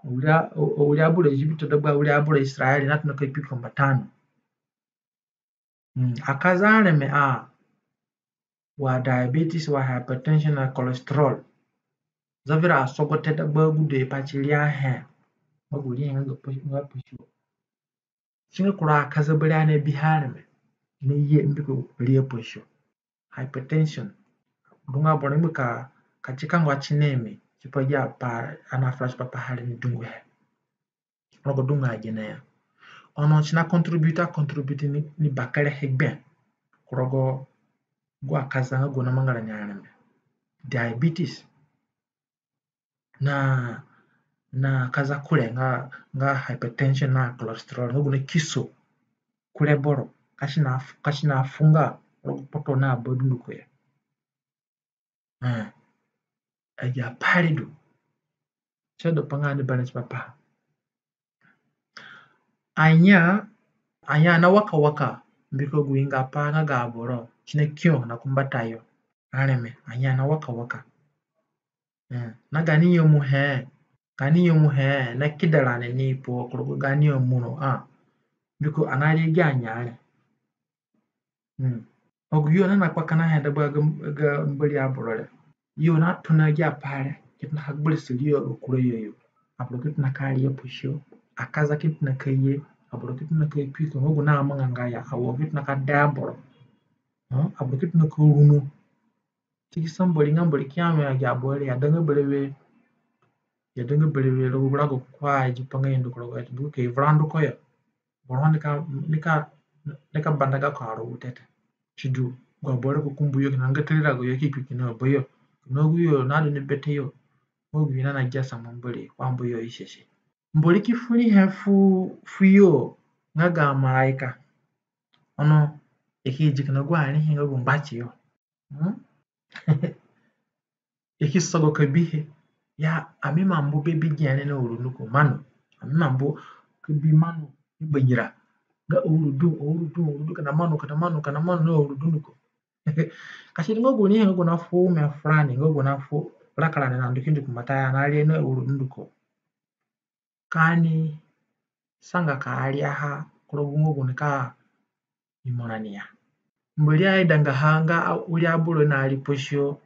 Awiri a, awiri aboro Ezipito dagba awiri aboro Israel natona ka kpi ko mbata no. Mm, akaza areme a, wa diabetes, wa hypertension, na cholesterol. Zavura asogote dagba agude pati riahe. Nga gu riahe nga pa-, nga pasio. Si nga kura akaza bere ani abihe areme. Ni ye mbiko ri apasio. Hypertension. Dungu aboro ngbii ka, ka ti ka ngua ti ni mi. Tipa gi apai ani afura tipa paha re ni dunguhe. Rogo dungu agene ya. Ono si na contribute, contribute ni, ni bakere he gbe. Ku rogo gu akaza nga gu namanga rani areme. Diabetes. Na, na kaza kure nga, nga hypertension na cholesterol, nga gu nakiso kure boro, ka si na, ka si nafunga rogo kpoto na ba dunduko ya. Eh. Agi apai re du. Si du pa nga ani berẽ tipa paha. Anya, anya na waka waka, mbiko gu ingapai nga ga aboro, si nakio na ku mbatayo. Areme, anya na waka waka. Eh, na gaani nyamu he, gaani nyamu he, na kida rani ni po ku rogo gaani amuro a. Mbiko ani ari agi anya re. Mm. Agu yo nana kpakana he dagba ga, ga Mbori aboro re. Yo natona agi apai re, ki tona ka gberesi ri yo akurayo yo. Aboro ki tona ka ri apasio. Akaza ki tona ka ye, aboro ki tona ka kpi ko, nga gu namanga nga ya, awo ki tona ka da aboro. Hm? Aboro ki tona ka runo. Ti ki sa Mbori nga Mbori ki ya mi agi aboro re, i adanga berewe. I adanga berewe rogo gu rago ko aidi pa nga i ndu ku rogo he te, mbiko ka i vura ndu ko yo. Boro nika, nika, nika banda gako arugute te. Sidu, gu aboro ko kumbu yo kina nga tari rago yo ki kpi kina ba yo. Kina agu yo nadu ni bete yo. Agu yo nana gia sangba Mbori, wa mbu yo isese. Mbori ki fu rihe fu, fuyo nga ga amaraika. Ono, i ki idi kina gu ariahe nga gu mbati yo. Hm? I ki sogo ka bihe. Ya, ami ima mbu be bi gene na uru nduko manu. Ami ima mbu ka bi manu ni banyira. Nga uru du, uru du, uru du, kina manu, kina manu, kina manu na uru du nduko. Ka si du nga gu riahe nga gu nafu me furani, nga gu nafu raka rani na ndu ki ndu ku mbata ya na ri na uru du nduko. Ka ani sanga ka ariaha ku rogo gu nga gu nika imo rani ya. Mbori aidanga ha nga a-, wiri aboro nari pasio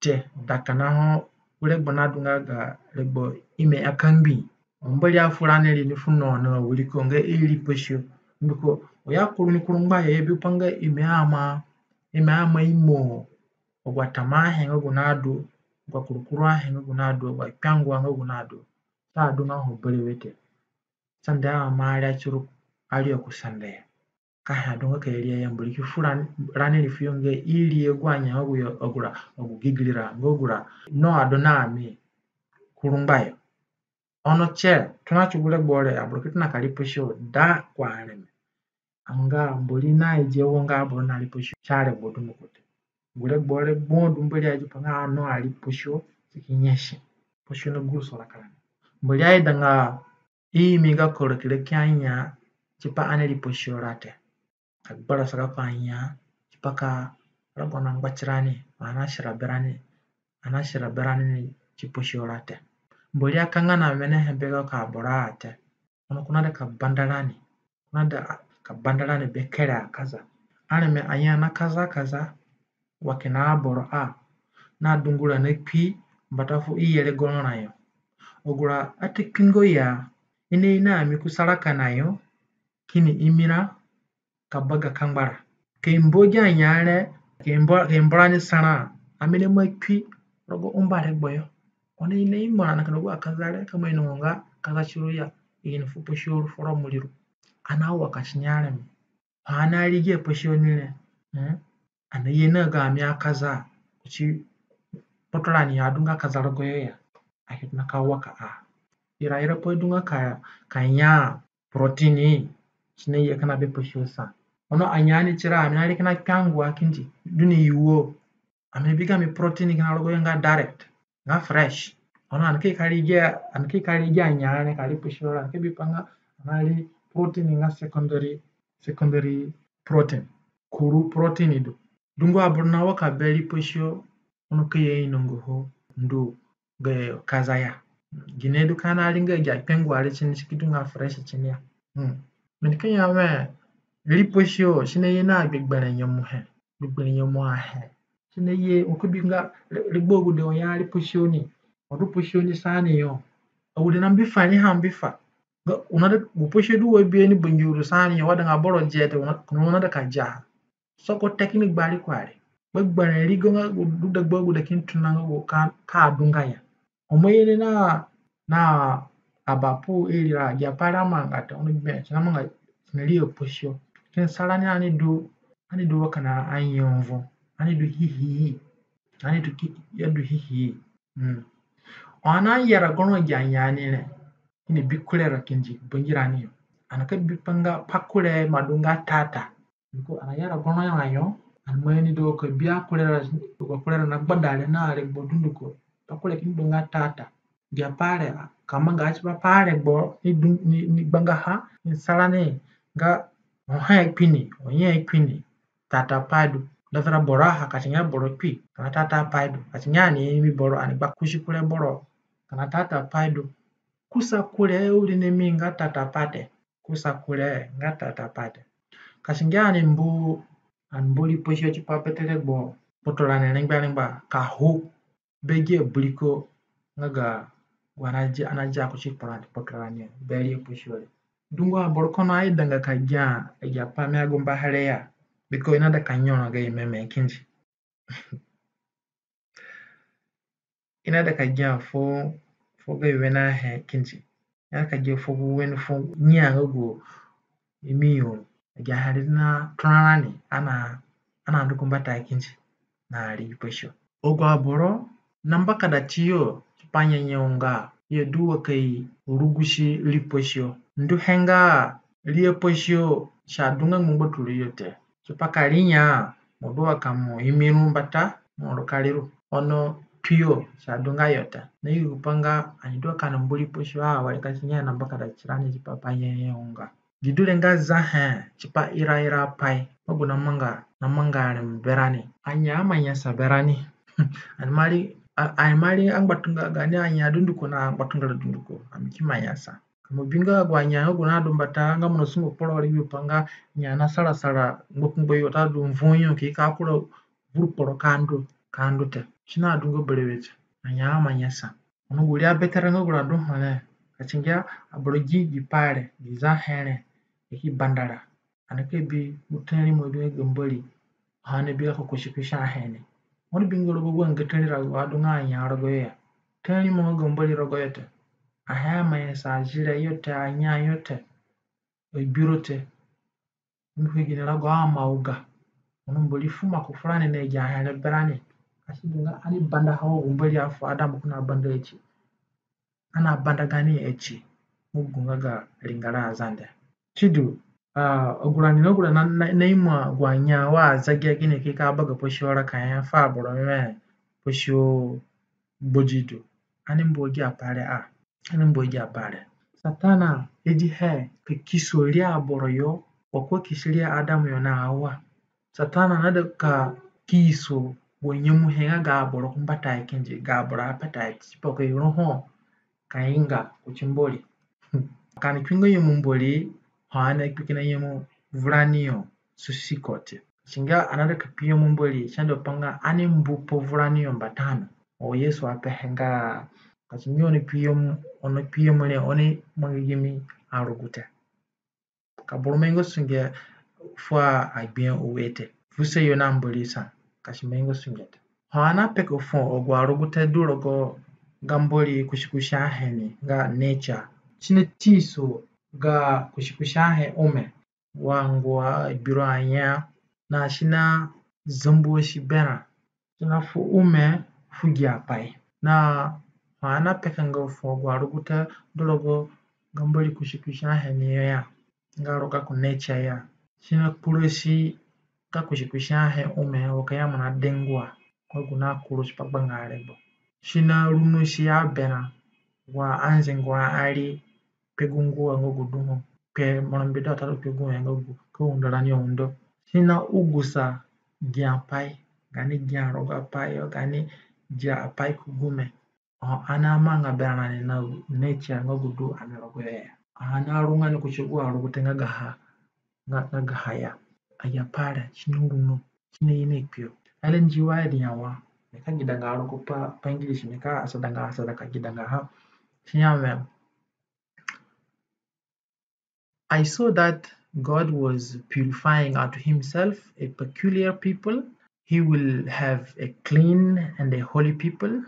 te, dakana ho gu regbo nadu nga ga regbo ime akangbi. Mbori afu rani ri ni fu no na wiriko nga i ri pasio. Mbiko Oya kuru ni kuru ngbayo, i bi pa nga ime ama, ime ama imo agu atama ahe nga gu nadu, agu akurukuru ahe nga gu nadu, agu akpiangua nga gu nadu. Sa du nga ho berewe te. Sende ama aria tiru, aria ku sende ya. Ka he adunga ka ria ya, Mbori ki fu rani, rani ri fuyo nga i ri agu anya nga gu yo, agu ra, agu gigiri ra nga gu ra no adu na ami kuru ngbayo. Ono tie, tona ti gu regbo re, aboro ki tona ka ri posio da ku areme. Anga Mbori na ije wo nga aboro na ri posio ti aregbo dunduko te. Gu regbo re gbua du Mbori agi pa nga ano ari posio, si ki nyesi. Posio na guruso raka rani. Mbori aidanga i imi gako raki raki anya tipa ani ri posio ra te. Ka gbarasaga ko anya tipa ka rago na ngba tirani, ani asira berani, ani asira berani ni ti posio ra te. Mbori aka nga na wenehe be gako aboro a te. Ono ko naida ka banda rani, ko naida ka banda rani be kere akaza. Areme anya na kaza kaza, wa kina aboro a, na dungura na kpi mbata fu i yere goro ra yo. Agu ra ata kpingo ya, i naye na ami kusa raka na yo, kini imi ra ka baga kangba ra. Ka i mbu agi anya re, ka i mbu, ka i mbu rani sa ra, ami re ma kpi rogo umba regbo yo. Ono i naimo ra na kina gu akaza re, ka mo ino nga kaza tiru ya, i kini fu posio ru foro muri ru. Ani awaka tini areme. Ho ani ari gi aposio ni re, hmm? Ani aye na ga ami akaza kuti kpoto rani yo adunga kaza rogo yo ya. Aki tona ka waka a. Ira ira pai dunga ka, ka nya protein, si naye kina be posio sa. Ono anya ni tira, ami nari kina kpiangua kindi du ni yuo. Ami bi ga mi protein kina rogo yo nga direct, nga fresh. Ono ani ki kari gi, ani ki kari gi anya ni ka ri posio ra, ani ki bi pa nga ani ari protein nga secondary, secondary protein. Kuru protein du. Dungu aboro na waka be ri posio, ono ka i ainonga ho ndu ga kaza ya. Gine du ka na ri nga agi akpiangua re tini si ki du nga fresh tini ya. Hmm. Mi nika ya we, ri posio si naye na gbegberẽ nyemu he, gbegberẽ nyemu ahe. Si naye, u ki bi nga re-, regbo agude oni ari posio ni, oni du posio ni sa ni yo. Agude na mbifa ni ha mbifa. Nga u naida gu posio du wa bi ni bangiru sa ni yo, wa danga boro je te, u na, u naida ka ja ha. Soko te kini gbari kuari. Gbegberẽ rigo nga gu du dagba agude kini tona nga gu ka, ka adunga ya. Ho mo ye ni na, na abapu iri ra, agi apai re amanga te, ono gbe, si namanga, si nari aposio. Kini sa rani ani du, ani du wa kina anyevu, ani du hihi, ani du ki, ya du hihi. Hmm. Ho ani ayera goro agi anya ni re, kini bi kure ra kindi bangirani yo. Ani ka bi pa nga pa kure ima du nga tata. Mbiko ani ayera goro ya yo, ani ima ini du ka bi akure ra, ka kure ra na gbada re na regbo dunduko. Pa kure kini du nga tata. Agi apai re, ka manga tipa pa regbo ni du, ni, ni gbanga ha, ni sa rani nga ho he kpi ni, ho he kpi ni. Tata pai du. Dasara boro aha ka si nga boro kpi, kina tata pai du. Ka si nga ani imi boro, ani gba kusi kure boro, kina tata pai du. Kusa kure uri ni mi nga tata pai te. Kusa kure nga tata pai te. Ka si nga ani mbu, ani mbu ri posio tipa bete regbo kpoto rani rengbe rengba ka hu be gi abiriko nga ga gu ani adia, ani adia kuti kporo rani, kpoto rani be ri aposio re. Dungu aboro kono aidanga ka gia agi apai mi agumbaha re ya, mbiko i naida ka nyora ga imeme kindi. I naida ka gia fu, fu ga wene ahe kindi. I naida ka gia fu gu wene fu nyanga gu imi yo. Agi ahe re na tona rani, ana, ana ndu ku mbata kindi na ri posio. Agu aboro na mbakada tiyo tipa nyenye unga, i adu wa ka i rugusi ri posio. Nduhe nga ri aposio si adunga ngbangbaturu yo te. Tipa ka ri nya, mo du wa ka mo imi ru mbata, mo ru ka ri ru. Ono kpio si adunga yo te. Na yugu pa nga ani du wa ka ani mbu ri posio a, wari ka si nya na mbakada tirani tipa pa nyenye unga. Gi du re nga zahe tipa iraira apai nga gu namanga, namanga areme berani. Anya ima nyasa berani. Ani ima ri, a-, ani ima ri angbatunga gaani anya dunduko na angbatunga ra dunduko. Ami ki ima nyasa. Ka mo bi nga agu anya nga gu nadu mbata nga mo nasungo kporo re, yugu pa nga nya nasarasara ngbakungbo yo watadu mvu yo ki ka kura vuru kporo ka ndu, ka ndu te. Si naadunga berewe te. Anya ima nyasa. Ono gu ri abetera nga gu ra du ho re, ka si ngia aboro gi gi pai re, gi zahe re, i ki banda ra. ani ka bi gu tani rimo du nga ga Mbori, ho ani bi gako kusi kusi ahe ni. Oni bingo rogo gu nga tani rago adunga anya rogoyo ya. Tani rimo nga ga Mbori rogoyo te. Ahe amanyasa azire yo te, anya yo te, agbiro te. Mbiko gini rago amauga. Ono Mbori fu maku furani na agi ahe re berani. Ka si du nga ani banda ho gu Mbori afu Adamu ko na banda ati. Ani abanda gani ati. Mo gu nga ga ringara Azande. Sidu, ah, agu rani na agu rani na, na, na imo agu anya wa azagia gini ki ka baga pasio raka ya fu aboro me pasio gbodi du. Ani mbu agi apai re a. Ani mbu agi apai re. Satana idi he ka kiso ri aboro yo, wa ko kisi ri Adamu yo na Awa. Satana naida ka kiso wa nyemu he nga ga aboro ku mbatayo kindi, ga aboro apatayo tipa ka iro ho ka inga kuti Mbori. Ka ani kpi nga nyemu Mbori, ho ani akpi kina nyemu vurani yo susiko te. Si nga ani naida ka kpi nyemu Mbori, si naida pa nga ani mbu pa vurani yo mbata no. O Yesu apehe nga, ka si nyo ni kpi nyemu, ono kpi nyemu re, oni mangi gimi arugute. Ka boro maingo sunge fu agbia ue te. Fu sa yo na Mbori sa, ka si maingo sunge te. Ho ani apeke fu agu arugute du rogo ga Mbori kusi kusi ahe ni nga nature. Si natiso ga kusi kusi ahe ome wa ngua agbiro anya na si nazambuasi berã. Si nafu ome fu gi apai. Na ho ani apekanga fu agu arugute du rogo ga Mbori kusi kusi ahe ni yo ya. Nga rogo gako nature ya. Si nakpurasi ga kusi kusi ahe ome wa ka ya mo nadengua ko gu nakuru tipa gbanga aregbo. Si narunosi aberã wa anzengo ari kpe gu ngua nga gu du ho, kpe morombi du atadu kpe gu he nga gu ka undo rani aundo. Si naugusa gia apai, gaani gia rogo apai yo, gaani gia apai ku gume. Ho ani amanga berã rani na nature nga gu du ani rogoyo ya. Ho ani arunga ni kuti gu arugute nga gaha, nga, nga gaha ya. Agi apai re si naruno, si naino kpio. Ellen G. White ya wa, mi ka gidanga rogo pa, pa English, mi ka asadanga asada ka gidanga ha. Si ya we, I saw that God was purifying unto himself a peculiar people. He will have a clean and a holy people,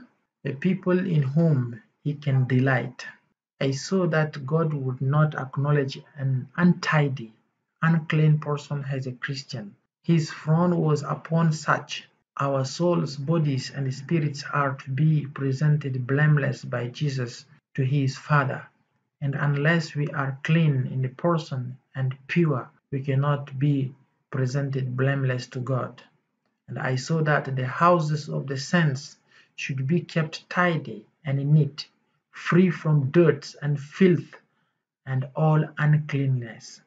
a people in whom he can delight. I saw that God would not acknowledge an untidy, unclean person as a Christian. His frown was upon such. Our souls, bodies, and spirits are to be presented blameless by Jesus to his Father. And unless we are clean in the person and pure, we cannot be presented blameless to God. And I saw that the houses of the saints should be kept tidy and neat, free from dirt and filth and all uncleanness.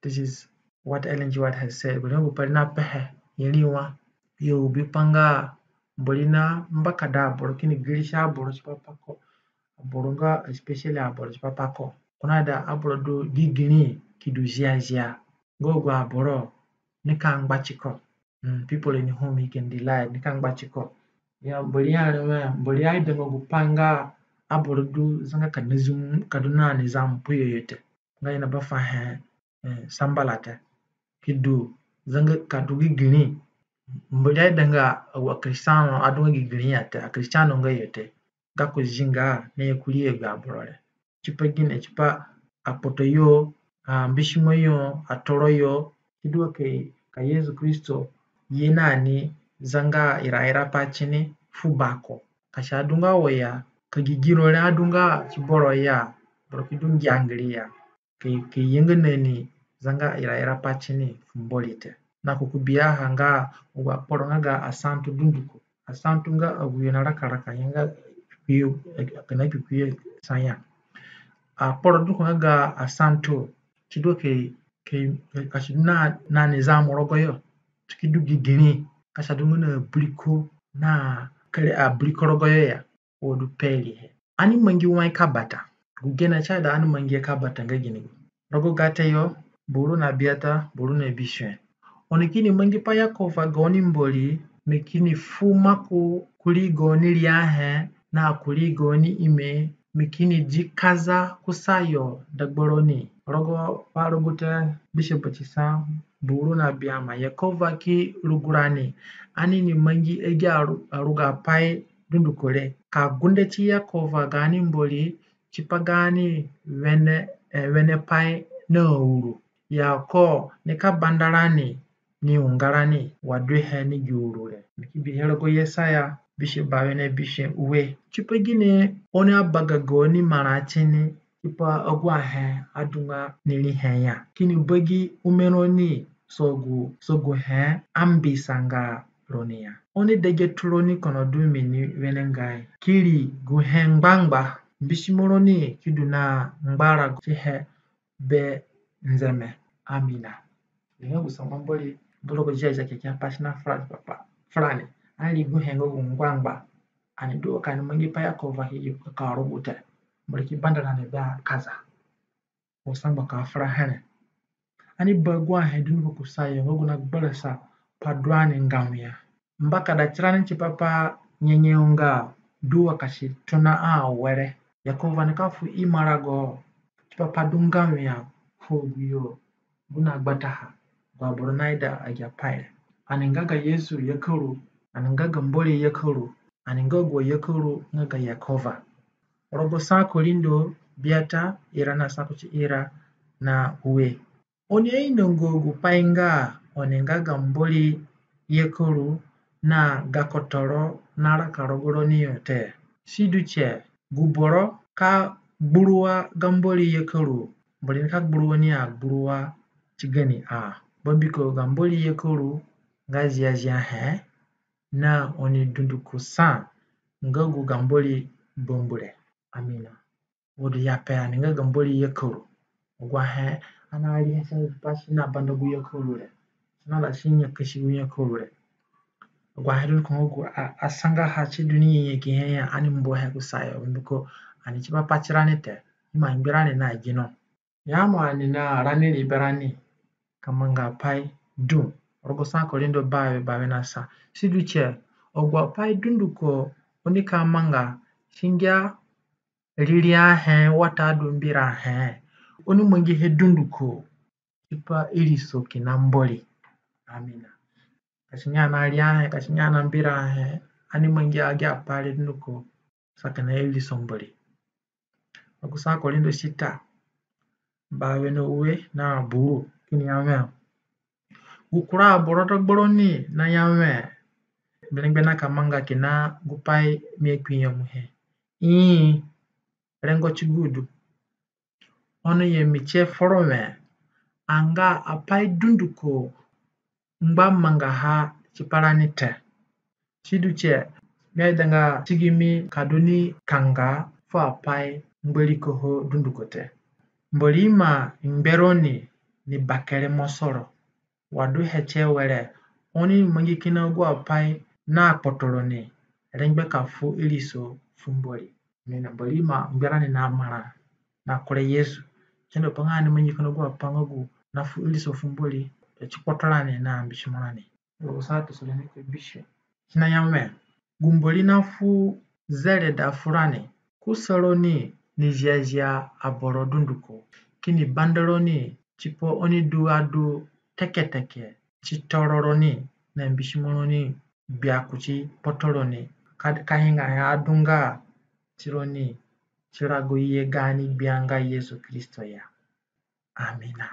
This is what Ellen G. White has said. Gu rengo gu pai re napehe, i ri wa, i ubi pa nga Mbori nambakada aboro kini girisi aboro tipa pa ko. Aboro nga, especially aboro tipa pa ko. Ko naida aboro du gigiri ki du ziazia. Nga agu aboro nika ngba tiko. Mm, people in whom he can delight, nika ngba tiko. Ya, Mbori ya re we, Mbori aidanga gu pai nga aboro du zanga ka nizam, ka du na nizam fu yo yo te. Nga i nabafahe, eh, sambala te. Ki du zanga ka du gigiri. Mbori aidanga agu aKristiano adunga gigiri ya te, aKristiano nga yo te. Gako zinga na ye kurii agu aboro re. Tipa gine? Tipa akpoto yo, ambisimo yo, atoro yo, ki du wa ka, ka Yesu Kristo ye na ni zanga iraira pai tini fu bako. Ka si adunga wo ya, ka gigiro re adunga ti boro ya, boro ki du ngia ngiri ya. Ka, ka ye nga na ni zanga iraira pai tini fu Mbori te. Na ko ki biaha nga agu akporo nga ga asantu dunduko. Asantu nga agu yo naraka raka ya nga kpikpi yo, kina kpikpi yo sa ya. Akporo dunduko nga ga asantu, si du wa ka, ka, ka si du na, na nizam rogoyo, si ki du gigiri, ka si adunga na abiriko, na kere abiriko rogoyo ya. Wo du pe rihe. Ani mangi wai ka bata. Gu gene si aida ani mangi ka bata nga gini gu? Rogo Gate yo, buru na biata, buru na bisue. Oni kini mangi pa Yekova gaoni Mbori, mi kini fu maku kurii gaoni riahe, na kurii gaoni ime, mi kini di kaza kusayo dagbaroni. Rogo Pa Rugute bisue bati sa, buru na biama. Yekova ki rugu rani ani ni mangi agi aru-, aruga pai dunduko re, ka gunde ti Yekova gaani Mbori tipa gaani wene, eh, wene pai na uru. Ya ko nika banda rani ni unga rani wa duhe ni gi uru re. Ni ki bihe rogo Yesaya bisue bawe na bisue ue. Tipa gine oni abaga gaoni marã tini tipa agu ahe adunga ni rihe ya? Kini bagi ome roni sogu, sogu he ambisanga roni ya. Oni dege turoni kono du mi ni wenengai. Ki ri gu he ngbangba, mbisimo roni ki du na ngbarago tihe be nzeme. Amina. Ri nga gu sangba Mbori du rogo Ziazia Kekeapai si nafura tipa pa furani. Ani ri gu he nga gu ngbangba. Ani du ka ani mangi pa Yekova ki ka rugute. Mbori ki banda rani be akaza. Gu sangba ka fura here. Ani ba agu ahe dunduko kusayo nga gu nagbarasa pa du ani ngawia. Mbakada tirani tipa pa nyenye unga du wa ka si tona awere. Yekova nika fu imarago tipa pa du ngawia fu agu yo gu nagbataha, agu aboro naida agi apai re. Ani nga ga Yesu yekaru, ani nga ga Mbori yekaru, ani nga agu ayekaru nga ga Yekova. Rogo sa Korindo biata, ira na sa kuti ira na ue. Oni ainonga gu pai nga oni nga ga Mbori yekaru na gako toro naraka rogo roni yo te. Sidu tie, gu boro ka gburuwa ga Mbori yekaru, Mbori nika gburuwa ni agburuwa ti gani a. Bambiko ga Mbori yekaru nga Ziazia he, na oni dunduko sa nga gu ga Mbori bambu re. Amina. Wo du ya pe ani nga ga Mbori yekaru. Agu ahe ani arihe si pa si nabanda gu yekaru re, si naida si nyakasi gu yekaru re. Agu ahe dunduko nga gu a, asangaha si du ni nyanyakihe ya, ani mbuhe kusayo, mbiko ani tipa pa tirani te, ima ngbi rani na gino. Ya mo ani na rani ri berani ka manga apai dũ. Rogo sa Korindo bawe, bawe na sa. Sidu tie, agu apai dunduko oni ka manga, si ngia riri ahe watadu mbira he, oni mangihe dunduko tipa iriso kina Mbori. Amina. Ka si ngia na ri ahe, ka si ngia na mbira he, ani mangi agi apai re dunduko sa kina iriso Mbori. Rogo sa Korindo sita, bawe na ue na buru, kini ya wẽ, gu kura aboro dagba roni naya wẽ, berengbe naka manga kina gu pai mi akpinyemuhe. Ii, rengo ti gu du. Ono ye mi tie foro wẽ, anga apai dunduko ngba mangaha tipa rani te. Sidu tie, mi aidanga tigimi ka du ni kanga fu apai ngbarikoho dunduko te. Mbori ima ngbe roni ni bakere mosoro. Wa duhe tie were, oni mangi kina agu apai nakpoto roni rengbe ka fu iriso fu Mbori. Amina. Mbori ima ngbe rani na marã na kure Yesu. Kina pa nga ani mangi kina agu apai nga gu nafu iriso fu Mbori, ti kpoto rani na mbisimo rani. Rogo sa Tesalonike bisue, si naya wẽ, gu Mbori nafu zereda furani, kusa roni ni Ziazia aboro dunduko, kini banda roni tipa oni du adu teketeke ti toro roni na mbisimo roni gbia kuti kpoto roni, ka, ka ingahe adunga tironi ti rago ye gaani Gbia nga Yesu Kristo ya. Amina.